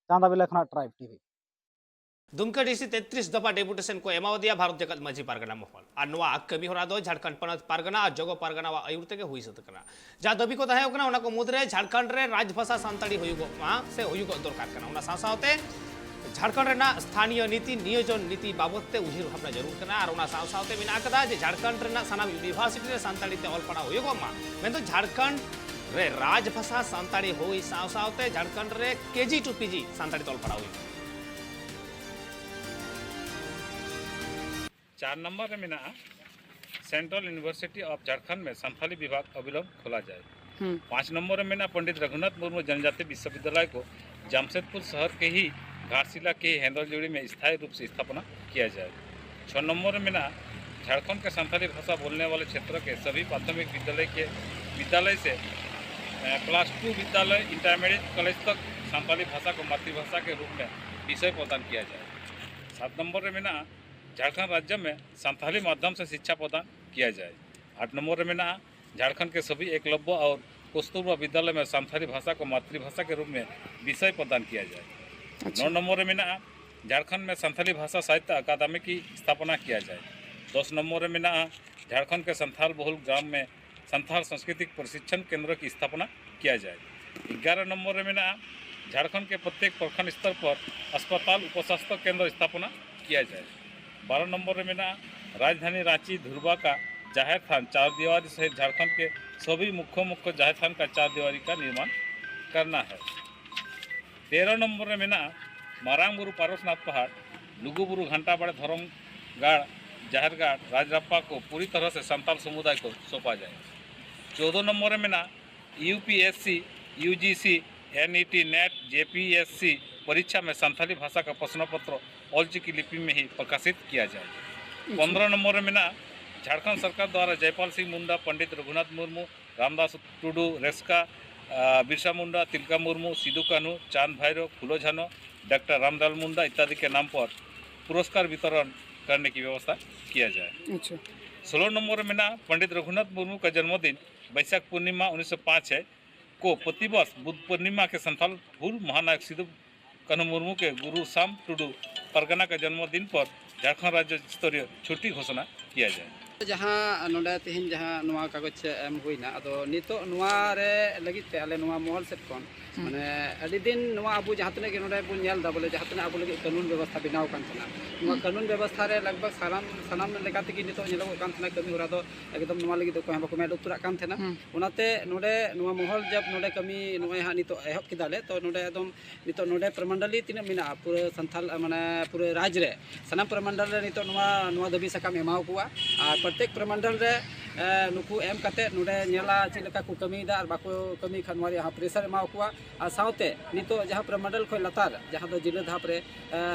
ᱪᱟᱸᱫᱟ ᱵᱤᱞᱟᱹ ᱠᱷᱚᱱᱟᱜ ᱴᱨᱟᱭᱤᱵᱽ ᱴᱤᱵᱷᱤ᱾ ᱫᱩᱢᱠᱟ ᱰᱤᱥᱤ ᱛᱮᱛᱨᱤᱥ ᱫᱚᱯᱷᱟ ᱰᱮᱯᱩᱴᱮᱥᱚᱱ ᱠᱚ ᱮᱢᱟᱣᱟᱫᱮᱭᱟ ᱵᱷᱟᱨᱚᱛ ᱡᱟᱠᱟᱛ ᱢᱟᱹᱡᱷᱤ ᱯᱟᱨᱜᱟᱱᱟ ᱢᱚᱦᱚᱞ᱾ ᱟᱨ ᱱᱚᱣᱟ ᱠᱟᱹᱢᱤ ᱦᱚᱨᱟ ᱫᱚ ᱡᱷᱟᱲᱠᱷᱚᱸᱰ ᱯᱚᱱᱚᱛ ᱯᱟᱨᱜᱟᱱᱟ ᱟᱨ ᱡᱚᱜᱚ ᱯᱟᱨᱜᱟᱱᱟᱣᱟᱜ ᱟᱹᱭᱩᱨ ᱛᱮᱜᱮ ᱦᱩᱭ ᱥᱟᱹᱛ ᱟᱠᱟᱱᱟ᱾ ᱡᱟᱦᱟᱸ ᱫᱟᱹᱵᱤ ᱠᱚ ᱛᱟᱦᱮᱸ ᱠᱟᱱᱟ, ᱚᱱᱟ ᱠᱚ ᱢᱩᱫᱽᱨᱮ ᱡᱷᱟᱲᱠᱷᱚᱸᱰ ᱨᱮ ᱨᱟᱡᱽ ᱵᱷᱟᱥᱟ ᱥᱟᱱᱛᱟᱲᱤ ᱦᱩᱭᱩᱜᱚᱜ ᱢᱟ ᱥᱮ ᱦᱩᱭᱩᱜᱚᱜ ᱫᱚᱨᱠᱟᱨ ᱠᱟᱱᱟ᱾ ᱚᱱᱟ ᱥᱟᱶ ᱥᱟᱶᱛᱮ ᱡᱷᱟᱲᱠᱷᱚᱸᱰ ᱨᱮᱱᱟᱜ ᱥᱛᱷᱟᱱᱤᱭᱚ ᱱᱤᱛᱤ ᱱᱤᱭᱳᱡᱚᱱ ᱱᱤᱛᱤ ᱵᱟᱵᱚᱛ ᱛᱮ ᱩᱭᱦᱟᱹᱨ ᱵᱷᱟᱵᱽᱱᱟ ᱡᱟᱹᱨᱩᱲ ᱠᱟᱱᱟ᱾ ᱟᱨ ᱚᱱᱟ ᱥᱟᱶ ᱥᱟᱶᱛᱮ ᱢᱮᱱᱟᱜ ᱟᱠᱟᱫᱟ ᱡᱮ ᱡᱷᱟᱲᱠᱷᱚᱸᱰ ᱨᱮᱱᱟᱜ ᱥᱟᱱᱟᱢ ᱤᱭᱩᱱᱤᱵᱷᱟᱨᱥᱤᱴᱤ ᱨᱮ ᱥᱟᱱᱛᱟᱲᱤ ᱛᱮ ᱚᱞ ᱯᱟᱲᱦᱟᱣ ᱦᱩᱭᱩᱜᱚᱜ ᱢᱟ, ᱢᱮᱱᱫᱚ ᱡᱷᱟᱲᱠᱷᱚᱸᱰ ᱨᱮ ᱨᱟᱡᱽ ᱵᱷᱟᱥᱟ ᱥᱟᱱᱛᱟᱲᱤ ᱦᱩᱭ ᱥᱟᱶ ᱥᱟᱶᱛᱮ ᱡᱷᱟᱲᱠᱷᱚᱸᱰ ᱨᱮ ᱠᱮᱡᱤ ᱴᱩ ᱯᱤᱡᱤ ᱥᱟᱱᱛᱟᱲᱤ ᱛᱮ ᱚᱞ ᱯᱟᱲᱦᱟᱣ ᱦᱩᱭᱩᱜ᱾ ᱪᱟᱨ ᱱᱚᱢᱵᱚᱨ ᱨᱮ ᱢᱮᱱᱟᱜᱼᱟ, Central University of Jharkhand ᱢᱮ ᱥᱟᱱᱛᱷᱟᱞᱤ ᱵᱤᱵᱷᱟᱜᱽ ᱚᱵᱤᱞᱚᱢ ᱠᱷᱳᱞᱟ ᱡᱟᱭ᱾ ᱦᱩᱸ᱾ ᱯᱟᱸᱪ ᱱᱚᱢᱵᱚᱨ ᱨᱮ ᱢᱮᱱᱟᱜᱼᱟ, ᱯᱚᱱᱰᱤᱛ ᱨᱚᱜᱷᱩᱱᱟᱛᱷ ᱢᱩᱨᱢᱩ ᱡᱚᱱᱡᱟᱛᱤ ᱵᱤᱥᱥᱚᱵᱤᱫᱽᱫᱟᱞᱚᱭ ᱠᱚ जमशेदपुर शहर के ही घाटशिला के हेंदरजोड़ी में स्थायी रूप से स्थापना किया जाए। छः नंबर में मेना झारखंड के संथाली भाषा बोलने वाले क्षेत्र के सभी प्राथमिक विद्यालय के विद्यालय से क्लास टू विद्यालय, इंटरमीडिएट कॉलेज तक संथाली भाषा को मातृभाषा के रूप में विषय प्रदान किया जाए। सात नंबर में मेना झारखंड राज्य में संथाली माध्यम से शिक्षा प्रदान किया जाए। आठ नंबर में मेना झारखंड के सभी एकलव्य और कस्तूरबा विद्यालय में संथाली भाषा को मातृभाषा के रूप में विषय प्रदान किया जाए। अच्छा। नौ नंबर में मेना झारखंड में संथाली भाषा साहित्य अकादमी की स्थापना किया जाए। दस नंबर में मेना झारखंड के संथाल बहुल ग्राम में संथाल सांस्कृतिक प्रशिक्षण केंद्र की स्थापना किया जाए। ग्यारह नंबर में मेना झारखंड के प्रत्येक प्रखंड स्तर पर अस्पताल उपस्वास्थ्य केंद्र स्थापना किया जाए। बारह नंबर में मेना राजधानी रांची धुरबा का जाहिर थान चार दीवारी सहित झारखंड के सभी मुख्य मुख्य जाहिर थान का चार दीवारी का निर्माण करना है। तेरह नंबर में मेना मारांग बुरु पारसनाथ पहाड़, लुगु बुरु घंटा बड़े धर्म गाड़, जाहिर गाड़, राजरप्पा को पूरी तरह से संथाल समुदाय को सौंपा जाए। चौदह नंबर में मेना UPSC, UGC, NET, net, JPSC परीक्षा में संथाली भाषा का प्रश्न पत्र ऑलचिकी लिपि में ही प्रकाशित किया जाए। पंद्रह नंबर में मेना झारखंड सरकार द्वारा जयपाल सिंह मुंडा, पंडित रघुनाथ मुर्मू, रामदास टुडू, रेस्का, आ, बिरसा मुंडा, तिलका मुर्मू, सिदू कान्हू, चांद भैरव, फूलो झानो, डॉक्टर रामलाल मुंडा इत्यादि के नाम पर पुरस्कार वितरण करने की व्यवस्था किया जाए। अच्छा। सोलह नंबर में मेना पंडित रघुनाथ मुर्मू का जन्मदिन बैशाख पूर्णिमा उन्नीस सौ पाँच है को प्रतिवर्ष बुद्ध पूर्णिमा के संथाल हुल महानायक सिदू कान्हू मुर्मू के गुरु श्याम टुडू परगना के जन्मदिन पर झारखंड राज्य स्तरीय छुट्टी घोषणा किया जाए। ᱡᱟᱦᱟᱸ ᱱᱚᱰᱮ ᱛᱮᱦᱮᱧ ᱡᱟᱦᱟᱸ ᱱᱚᱣᱟ ᱠᱟᱜᱚᱡᱽ ᱮᱢ ᱦᱩᱭᱱᱟ, ᱟᱫᱚ ᱱᱤᱛᱚᱜ ᱱᱚᱣᱟ ᱨᱮ ᱞᱟᱹᱜᱤᱫ ᱛᱮ ᱟᱞᱮ ᱱᱚᱣᱟ ᱢᱚᱦᱚᱞ ᱥᱮᱫ ᱠᱷᱚᱱ ᱦᱩᱸ᱾ ᱢᱟᱱᱮ ᱟᱹᱰᱤ ᱫᱤᱱ ᱱᱚᱣᱟ ᱟᱵᱚ ᱡᱟᱦᱟᱸ ᱛᱤᱱᱟᱹᱜ ᱜᱮ ᱱᱚᱰᱮ ᱵᱚᱱ ᱧᱮᱞ ᱮᱫᱟ, ᱵᱚᱞᱮ ᱡᱟᱦᱟᱸ ᱛᱤᱱᱟᱹᱜ ᱟᱵᱚ ᱞᱟᱹᱜᱤᱫ ᱠᱟᱹᱱᱩᱱ ᱵᱮᱵᱚᱥᱛᱷᱟ ᱵᱮᱱᱟᱣ ᱠᱟᱱ ᱛᱟᱦᱮᱱᱟ, ᱱᱚᱣᱟ ᱦᱩᱸ᱾ ᱠᱟᱹᱱᱩᱱ ᱵᱮᱵᱚᱥᱛᱷᱟ ᱨᱮ ᱞᱟᱜᱽ ᱵᱷᱟᱜᱽ ᱥᱟᱱᱟᱢ, ᱥᱟᱱᱟᱢ ᱞᱮᱠᱟ ᱛᱮᱜᱮ ᱱᱤᱛᱚᱜ ᱧᱮᱞᱚᱜᱚᱜ ᱠᱟᱱ ᱛᱟᱦᱮᱱᱟ, ᱠᱟᱹᱢᱤ ᱦᱚᱨᱟ ᱫᱚ ᱮᱠᱫᱚᱢ ᱱᱚᱣᱟ ᱞᱟᱹᱜᱤᱫ ᱫᱚ ᱚᱠᱚᱭ ᱦᱚᱸ ᱵᱟᱠᱚ ᱢᱮᱫ ᱞᱩᱛᱩᱨᱟᱜ ᱠᱟᱱ ᱛᱟᱦᱮᱱᱟ᱾ ᱦᱩᱸ᱾ ᱚᱱᱟᱛᱮ ᱱᱚᱰᱮ ᱱᱚᱣᱟ ᱢᱚᱦᱚᱞ ᱡᱟᱵ ᱱᱚᱰᱮ ᱠᱟᱹᱢᱤ ᱱᱚᱜᱼᱚᱭ ᱦᱟᱸᱜ ᱱᱤᱛᱚᱜ ᱮᱦᱚᱵ ᱠᱮᱫᱟᱞᱮ, ᱛᱚ ᱱᱚᱰᱮ ᱮᱠᱫᱚᱢ ᱱᱤᱛᱚᱜ ᱱᱚᱰᱮ ᱯᱨᱚᱢᱚᱱᱰᱚᱞᱤ ᱛᱤᱱᱟᱹᱜ ᱢᱮᱱᱟᱜᱼᱟ ᱯᱩᱨᱟᱹ ᱥᱟᱱᱛᱷᱟᱞ, ᱢᱟᱱᱮ ᱯᱩᱨᱟᱹ ᱨᱟᱡᱽ ᱨᱮ, ᱥᱟᱱᱟᱢ ᱯᱨᱚᱢᱚᱱᱰᱚᱞ ᱨᱮ ᱱᱤᱛᱚᱜ ᱱᱚᱣᱟ, ᱱᱚᱣᱟ ᱫᱟᱹᱵᱤ ᱥᱟᱠᱟᱢ ᱮᱢᱟᱣ ᱠᱚᱣᱟ᱾ ᱟᱨ ᱯᱨᱚᱛᱮᱠ ᱯᱨᱚᱢᱚᱱᱰᱚᱞ ᱨᱮ ᱱᱩᱠᱩ ᱮᱢ ᱠᱟᱛᱮ ᱱᱚᱰᱮ ᱧᱮᱞᱟ ᱪᱮᱫ ᱞᱮᱠᱟ ᱠᱚ ᱠᱟᱹᱢᱤᱭᱮᱫᱟ ᱟᱨ ᱵᱟᱠᱚ ᱠᱟᱹᱢᱤᱭ ᱠᱷᱟᱱ ᱱᱚᱣᱟ ᱨᱮᱭᱟᱜ ᱦᱚᱸ ᱯᱨᱮᱥᱟᱨ ᱮᱢᱟᱣ ᱠᱚᱣᱟ᱾ ᱟᱨ ᱥᱟᱶᱛᱮ ᱱᱤᱛᱚᱜ ᱡᱟᱦᱟᱸ ᱯᱨᱚᱢᱚᱱᱰᱚᱞ ᱠᱷᱚᱱ ᱞᱟᱛᱟᱨ, ᱡᱟᱦᱟᱸ ᱫᱚ ᱡᱮᱞᱟᱹ ᱫᱷᱟᱯ ᱨᱮ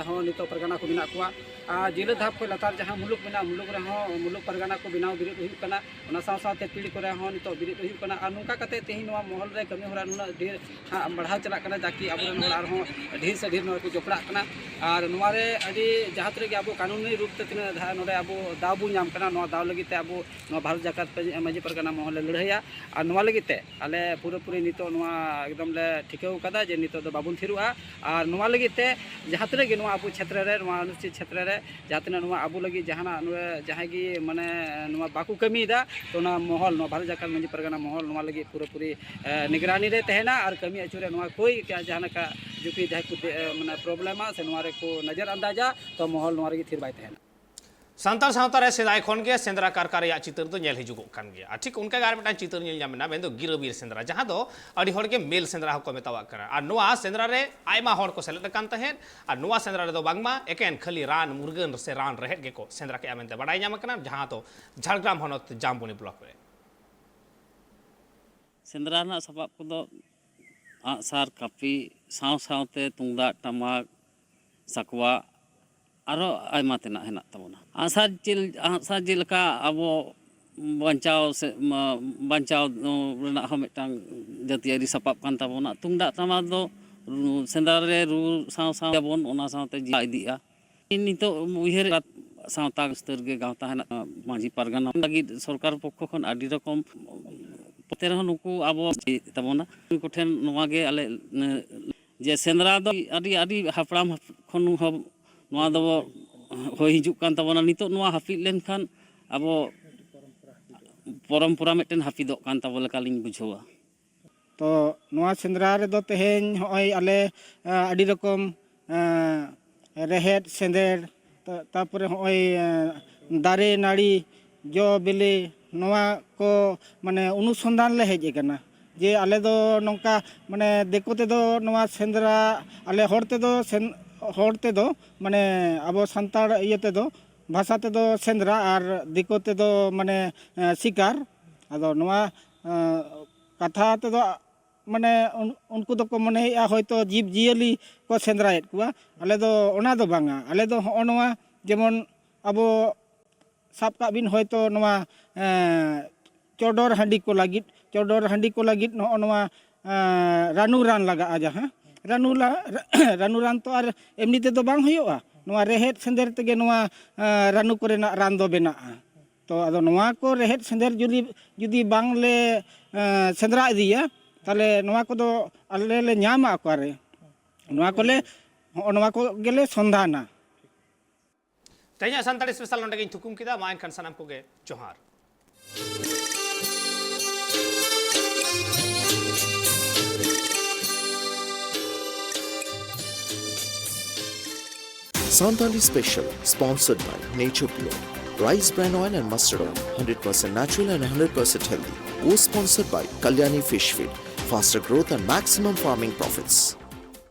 ᱦᱚᱸ ᱱᱤᱛᱚᱜ ᱯᱟᱨᱜᱟᱱᱟ ᱠᱚ ᱢᱮᱱᱟᱜ ᱠᱚᱣᱟ᱾ ᱟᱨ ᱡᱮᱞᱟᱹ ᱫᱷᱟᱯ ᱠᱷᱚᱱ ᱞᱟᱛᱟᱨ ᱡᱟᱦᱟᱸ ᱢᱩᱞᱩᱠ ᱢᱮᱱᱟᱜᱼᱟ, ᱢᱩᱞᱩᱠ ᱨᱮᱦᱚᱸ ᱢᱩᱞᱩᱠ ᱯᱟᱨᱜᱟᱱᱟ ᱠᱚ ᱵᱮᱱᱟᱣ ᱵᱮᱨᱮᱫ ᱦᱩᱭᱩᱜ ᱠᱟᱱᱟ᱾ ᱚᱱᱟ ᱥᱟᱶ ᱥᱟᱶᱛᱮ ᱯᱤᱲ ᱠᱚᱨᱮ ᱦᱚᱸ ᱱᱤᱛᱚᱜ ᱵᱮᱨᱮᱫ ᱦᱩᱭᱩᱜ ᱠᱟᱱᱟ᱾ ᱟᱨ ᱱᱚᱝᱠᱟ ᱠᱟᱛᱮ ᱛᱮᱦᱮᱧ ᱱᱚᱣᱟ ᱢᱚᱦᱚᱞ ᱨᱮ ᱠᱟᱹᱢᱤ ᱦᱚᱨᱟ ᱱᱩᱱᱟᱹᱜ ᱰᱷᱮᱨ ᱦᱟᱸᱜ ᱵᱟᱲᱦᱟᱣ ᱪᱟᱞᱟᱜ ᱠᱟᱱᱟ, ᱡᱟᱠᱤ ᱟᱵᱚᱨᱮᱱ ᱦᱚᱲ ᱟᱨᱦᱚᱸ ᱰᱷᱮᱨ ᱥᱮ ᱰᱷᱮᱨ ᱱᱚᱣᱟ ᱠᱚ ᱡᱚᱯᱲᱟᱜ ᱠᱟᱱᱟ᱾ ᱟᱨ ᱱᱚᱣᱟ ᱨᱮ ᱟᱹᱰᱤ ᱡᱟᱦᱟᱸ ᱛᱤᱱᱟᱹᱜ ᱜᱮ ᱟᱵᱚ ᱠᱟᱹᱱᱩᱱᱤ ᱨᱩᱯ ᱛᱮ ᱛᱤᱱᱟᱹᱜ ᱫᱷᱟ-, ᱱᱚᱰᱮ ᱟᱵᱚ ᱫᱟᱣ ᱵᱚᱱ ᱧᱟᱢ ᱠᱟᱱᱟ, ᱱᱚᱣᱟ ᱫᱟᱣ ᱞᱟᱹᱜᱤᱫ ᱛᱮ ᱟᱵᱚ ᱱᱚᱣᱟ ᱵᱷᱟᱨᱚᱛ ᱡᱟᱠᱟᱛ ᱢᱟᱹᱡᱷᱤ ᱯᱟᱨᱜᱟᱱᱟ ᱢᱚᱦᱚᱞ ᱞᱮ ᱞᱟᱹᱲᱦᱟᱹᱭᱟ᱾ ᱟᱨ ᱱᱚᱣᱟ ᱞᱟᱹᱜᱤᱫ ᱛᱮ ᱟᱞᱮ ᱯᱩᱨᱟᱹᱯᱩᱨᱤ ᱱᱤᱛᱚᱜ ᱱᱚᱣᱟ ᱮᱠᱫᱚᱢ ᱞᱮ ᱴᱷᱤᱠᱟᱹᱣ ᱠᱟᱫᱟ ᱡᱮ ᱱᱤᱛᱚᱜ ᱫᱚ ᱵᱟᱵᱚᱱ ᱛᱷᱤᱨᱚᱜᱼᱟ᱾ ᱟᱨ ᱱᱚᱣᱟ ᱞᱟᱹᱜᱤᱫ ᱛᱮ ᱡᱟᱦᱟᱸ ᱛᱤᱱᱟᱹᱜ ᱜᱮ ᱱᱚᱣᱟ ᱟᱵᱚ ᱪᱷᱮᱛᱨᱚ ᱨᱮ, ᱱᱚᱣᱟ ᱚᱱᱩᱥᱩᱪᱤᱛ ᱪᱷᱮᱛᱨᱚ ᱨᱮ ᱡᱟᱦᱟᱸ ᱛᱤᱱᱟᱹᱜ ᱱᱚᱣᱟ ᱟᱵᱚ ᱞᱟᱹᱜᱤᱫ ᱡᱟᱦᱟᱱᱟᱜ ᱱᱚᱣᱟ ᱡᱟᱦᱟᱸᱭ ᱜᱮ ᱢᱟᱱᱮ ᱱᱚᱣᱟ ᱵᱟᱠᱚ ᱠᱟᱹᱢᱤᱭᱮᱫᱟ, ᱛᱚ ᱚᱱᱟ ᱢᱚᱦᱚᱞ, ᱱᱚᱣᱟ ᱵᱷᱟᱨᱚᱛ ᱡᱟᱠᱟᱛ ᱢᱟᱹᱡᱷᱤ ᱯᱟᱨᱜᱟᱱᱟ ᱢᱚᱦᱚᱞ ᱱᱚᱣᱟ ᱞᱟᱹᱜᱤᱫ ᱯᱩᱨᱟᱹᱯᱩᱨᱤ, ᱮ, ᱱᱤᱜᱽᱨᱟᱱᱤ ᱨᱮ ᱛᱟᱦᱮᱱᱟ᱾ ᱟᱨ ᱠᱟᱹᱢᱤ ᱟᱹᱪᱩᱨ ᱨᱮ ᱱᱚᱣᱟ ᱠᱚᱭ ᱡᱟᱦᱟᱸ ᱞᱮᱠᱟ ᱡᱩᱫᱤ ᱡᱟᱦᱟᱸᱭ ᱠᱚ ᱫᱮ-, ᱮ, ᱢᱟᱱᱮ ᱯᱨᱚᱵᱞᱮᱢᱟ ᱥᱮ ᱱᱚᱣᱟ ᱨᱮᱠᱚ ᱱᱚᱡᱚᱨ ᱟᱱᱫᱟᱡᱟ, ᱛᱚ ᱢᱚᱦᱚᱞ ᱱᱚᱣᱟ ᱨᱮᱜᱮ ᱛᱷᱤᱨ ᱵᱟᱭ ᱛᱟᱦᱮᱱᱟ᱾ ᱥᱟᱱᱛᱟᱲ ᱥᱟᱶᱛᱟ ᱨᱮ ᱥᱮᱫᱟᱭ ᱠᱷᱚᱱ ᱜᱮ ᱥᱮᱸᱫᱽᱨᱟ ᱠᱟᱨᱠᱟ ᱨᱮᱭᱟᱜ ᱪᱤᱛᱟᱹᱨ ᱫᱚ ᱧᱮᱞ ᱦᱤᱡᱩᱜᱚᱜ ᱠᱟᱱ ᱜᱮᱭᱟ᱾ ᱟᱨ ᱴᱷᱤᱠ ᱚᱱᱠᱟ ᱜᱮ ᱟᱨ ᱢᱤᱫᱴᱟᱝ ᱪᱤᱛᱟᱹᱨ ᱧᱮᱞ ᱧᱟᱢ ᱮᱱᱟ, ᱢᱮᱱᱫᱚ ᱜᱤᱨᱟᱹ ᱵᱤᱨ ᱥᱮᱸᱫᱽᱨᱟ, ᱡᱟᱦᱟᱸ ᱫᱚ ᱟᱹᱰᱤ ᱦᱚᱲ ᱜᱮ ᱢᱮᱞ ᱥᱮᱸᱫᱽᱨᱟ ᱦᱚᱸᱠᱚ ᱢᱮᱛᱟᱣᱟᱜ ᱠᱟᱱᱟ᱾ ᱟᱨ ᱱᱚᱣᱟ ᱥᱮᱸᱫᱽᱨᱟ ᱨᱮ ᱟᱭᱢᱟ ᱦᱚᱲ ᱠᱚ ᱥᱮᱞᱮᱫ ᱟᱠᱟᱱ ᱛᱟᱦᱮᱸᱫ᱾ ᱟᱨ ᱱᱚᱣᱟ ᱥᱮᱸᱫᱽᱨᱟ ᱨᱮᱫᱚ ᱵᱟᱝᱢᱟ ᱮᱠᱮᱱ ᱠᱷᱟᱹᱞᱤ ᱨᱟᱱ ᱢᱩᱨᱜᱟᱹᱱ ᱥᱮ ᱨᱟᱱ ᱨᱮᱦᱮᱫ ᱜᱮᱠᱚ ᱥᱮᱸᱫᱽᱨᱟ ᱠᱮᱫᱼᱟ ᱢᱮᱱᱛᱮ ᱵᱟᱰᱟᱭ ᱧᱟᱢ ᱟᱠᱟᱱᱟ, ᱡᱟᱦᱟᱸ ᱫᱚ ᱡᱷᱟᱲᱜᱨᱟᱢ ᱦᱚᱱᱚᱛ ᱡᱟᱢᱵᱚᱱᱤ ᱵᱞᱚᱠ ᱨᱮ᱾ ᱥᱮᱸᱫᱽᱨᱟ ᱨᱮᱱᱟᱜ ᱥᱟᱯᱟᱵ ᱠᱚᱫᱚ ᱟᱸᱜᱼᱥᱟᱨ, ᱠᱟᱹᱯᱤ ᱥᱟᱶ ᱥᱟᱶᱛᱮ ᱛᱩᱢᱫᱟᱜ, ᱴᱟᱢᱟᱠ, ᱥᱟᱠᱣᱟ, ᱟᱨᱚ ᱟᱭᱢᱟ ᱛᱮᱱᱟᱜ ᱦᱮᱱᱟᱜ ᱛᱟᱵᱚᱱᱟ᱾ ᱟᱸᱜᱼᱥᱟᱨ ᱪᱮᱫ, ᱟᱸᱜᱼᱥᱟᱨ ᱡᱮᱞᱮᱠᱟ ᱟᱵᱚ ᱵᱟᱧᱪᱟᱣ ᱥᱮ, ᱢᱟ, ᱵᱟᱧᱪᱟᱣ ᱨᱮᱱᱟᱜ ᱦᱚᱸ ᱢᱤᱫᱴᱟᱝ ᱡᱟᱹᱛᱤᱭᱟᱹᱨᱤ ᱥᱟᱯᱟᱵ ᱠᱟᱱ ᱛᱟᱵᱚᱱᱟ᱾ ᱛᱩᱢᱫᱟᱜ ᱴᱟᱢᱟᱠ ᱫᱚ ᱨᱩ-, ᱥᱮᱸᱫᱽᱨᱟ ᱨᱮ ᱨᱩ ᱥᱟᱶ ᱥᱟᱶ ᱛᱮᱵᱚᱱ, ᱚᱱᱟ ᱥᱟᱶᱛᱮ ᱡᱤᱣᱮᱫ ᱤᱫᱤᱜᱼᱟ᱾ ᱱᱤᱛᱚᱜ ᱩᱭᱦᱟᱹᱨ ᱥᱟᱶᱛᱟ ᱥᱛᱚᱨ ᱜᱮ ᱜᱟᱶᱛᱟ ᱦᱮᱱᱟᱜ, ᱢᱟᱹᱡᱷᱤ ᱯᱟᱨᱜᱟᱱᱟ ᱞᱟᱹᱜᱤᱫ ᱥᱚᱨᱠᱟᱨ ᱯᱚᱠᱠᱷᱚ ᱠᱷᱚᱱ ᱟᱹᱰᱤ ᱨᱚᱠᱚᱢ ᱛᱮ ᱨᱮᱦᱚᱸ ᱱᱩᱠᱩ ᱟᱵᱚ ᱛᱟᱵᱚᱱᱟ᱾ ᱩᱱᱠᱩ ᱠᱚᱴᱷᱮᱱ ᱱᱚᱣᱟ ᱜᱮ ᱟᱞᱮ, ᱡᱮ ᱥᱮᱸᱫᱽᱨᱟ ᱫᱚ ᱟᱹᱰᱤ, ᱟᱹᱰᱤ ᱦᱟᱯᱲᱟᱢ ᱠᱷᱚᱱ ᱦᱚᱸ ᱱᱚᱣᱟ ᱫᱚ ᱦᱩᱭ ᱦᱤᱡᱩᱜ ᱠᱟᱱ ᱛᱟᱵᱚᱱᱟ᱾ ᱱᱤᱛᱚᱜ ᱱᱚᱣᱟ ᱦᱟᱹᱯᱤᱫ ᱞᱮᱱᱠᱷᱟᱱ ᱟᱵᱚ ᱯᱚᱨᱚᱢᱯᱚᱨᱟ ᱢᱤᱫᱴᱮᱱ ᱦᱟᱹᱯᱤᱫᱚᱜ ᱠᱟᱱ ᱛᱟᱵᱚ ᱞᱮᱠᱟᱞᱤᱧ ᱵᱩᱡᱷᱟᱹᱣᱟ᱾ ᱛᱚ ᱱᱚᱣᱟ ᱥᱮᱸᱫᱽᱨᱟ ᱨᱮᱫᱚ ᱛᱮᱦᱮᱧ ᱦᱚᱸᱜᱼᱚᱭ ᱟᱞᱮ, ᱮ, ᱟᱹᱰᱤ ᱨᱚᱠᱚᱢ, ᱮ, ᱨᱮᱦᱮᱫ ᱥᱮᱸᱫᱮᱨ, ᱛᱟ-, ᱛᱟᱯᱚᱨᱮ ᱦᱚᱸᱜᱼᱚᱭ, ᱮ, ᱫᱟᱨᱮ ᱱᱟᱹᱲᱤ, ᱡᱚ ᱵᱤᱞᱤ, ᱱᱚᱣᱟ ᱠᱚ ᱢᱟᱱᱮ ᱚᱱᱩᱥᱚᱱᱫᱷᱟᱱ ᱞᱮ ᱦᱮᱡ ᱟᱠᱟᱱᱟ᱾ ᱡᱮ ᱟᱞᱮ ᱫᱚ ᱱᱚᱝᱠᱟ ᱢᱟᱱᱮ ᱫᱤᱠᱩ ᱛᱮᱫᱚ ᱱᱚᱣᱟ ᱥᱮᱸᱫᱽᱨᱟ, ᱟᱞᱮ ᱦᱚᱲ ᱛᱮᱫᱚ ᱥᱮᱱ-, ᱦᱚᱲ ᱛᱮᱫᱚ ᱢᱟᱱᱮ ᱟᱵᱚ ᱥᱟᱱᱛᱟᱲ ᱤᱭᱟᱹ ᱛᱮᱫᱚ ᱵᱷᱟᱥᱟ ᱛᱮᱫᱚ ᱥᱮᱸᱫᱽᱨᱟ ᱟᱨ ᱫᱤᱠᱩ ᱛᱮᱫᱚ ᱢᱟᱱᱮ ᱮᱸ, ᱥᱤᱠᱟᱨ᱾ ᱟᱫᱚ ᱱᱚᱣᱟ ᱮᱸ, ᱠᱟᱛᱷᱟ ᱛᱮᱫᱚ ᱢᱟᱱᱮ ᱩᱱ- ᱩᱱᱠᱩ ᱫᱚᱠᱚ ᱢᱚᱱᱮᱭᱮᱫᱼᱟ ᱦᱚᱭᱛᱳ ᱡᱤᱵᱽ ᱡᱤᱭᱟᱹᱞᱤ ᱠᱚ ᱥᱮᱸᱫᱽᱨᱟᱭᱮᱫ ᱠᱚᱣᱟ᱾ ᱟᱞᱮ ᱫᱚ ᱚᱱᱟ ᱫᱚ ᱵᱟᱝᱟ᱾ ᱟᱞᱮ ᱫᱚ ᱦᱚᱸᱜᱼᱚ ᱱᱚᱣᱟ ᱡᱮᱢᱚᱱ ᱟᱵᱚ ᱥᱟᱵ ᱠᱟᱜ ᱵᱤᱱ ᱦᱚᱭᱛᱳ ᱱᱚᱣᱟ ᱮᱸ, ᱪᱚᱰᱚᱨ ᱦᱟᱺᱰᱤ ᱠᱚ ᱞᱟᱹᱜᱤᱫ, ᱪᱚᱰᱚᱨ ᱦᱟᱺᱰᱤ ᱠᱚ ᱞᱟᱹᱜᱤᱫ ᱱᱚᱜᱼᱚ ᱱᱚᱣᱟ ᱮᱸ, ᱨᱟᱱᱩ ᱨᱟᱱ ᱞᱟᱜᱟᱜᱼᱟ ᱡᱟᱦᱟᱸ᱾ ᱨᱟᱱᱩ ᱞᱟ- ᱨᱟᱱᱩ ᱨᱟᱱ ᱛᱚ ᱟᱨ ᱮᱢᱱᱤ ᱛᱮᱫᱚ ᱵᱟᱝ ᱦᱩᱭᱩᱜᱼᱟ᱾ ᱱᱚᱣᱟ ᱨᱮᱦᱮᱫ ᱥᱮᱸᱫᱮᱨ ᱛᱮᱜᱮ ᱱᱚᱣᱟ ᱮᱸ, ᱨᱟᱱᱩ ᱠᱚᱨᱮᱱᱟᱜ ᱨᱟᱱ ᱫᱚ ᱵᱮᱱᱟᱜᱼᱟ᱾ ᱛᱚ ᱟᱫᱚ ᱱᱚᱣᱟ ᱠᱚ ᱨᱮᱦᱮᱫ ᱥᱮᱸᱫᱮᱨ ᱡᱩᱫᱤ ᱡᱩᱫᱤ ᱵᱟᱝᱞᱮ ᱮᱸ, ᱥᱮᱸᱫᱽᱨᱟ ᱤᱫᱤᱭᱟ, ᱛᱟᱦᱚᱞᱮ ᱱᱚᱣᱟ ᱠᱚᱫᱚ ᱟᱞᱮ ᱞᱮ ᱧᱟᱢᱟ ᱚᱠᱟᱨᱮ? ᱱᱚᱣᱟ ᱠᱚᱞᱮ ᱦᱚᱸᱜᱼᱚ ᱱᱚᱣᱟ ᱠᱚ ᱜᱮᱞᱮ ᱥᱚᱱᱫᱷᱟᱱᱟ᱾ ᱛᱮᱦᱮᱧᱟᱜ ᱥᱟᱱᱛᱟᱲᱤ ᱥᱯᱮᱥᱟᱞ ᱱᱚᱸᱰᱮ ᱜᱤᱧ ᱛᱷᱩᱠᱩᱢ ᱠᱮᱫᱟ᱾ ᱢᱟ ᱮᱱᱠᱷᱟᱱ ᱥᱟᱱᱟᱢ ᱠᱚᱜᱮ ᱡᱚᱦᱟᱨ᱾ Santali Special, sponsored by Nature Pure, Rice Bran Oil and Mustard Oil, hundred percent natural and hundred percent healthy. Co-sponsored by Kalyani Fish Feed, faster growth and maximum farming profits.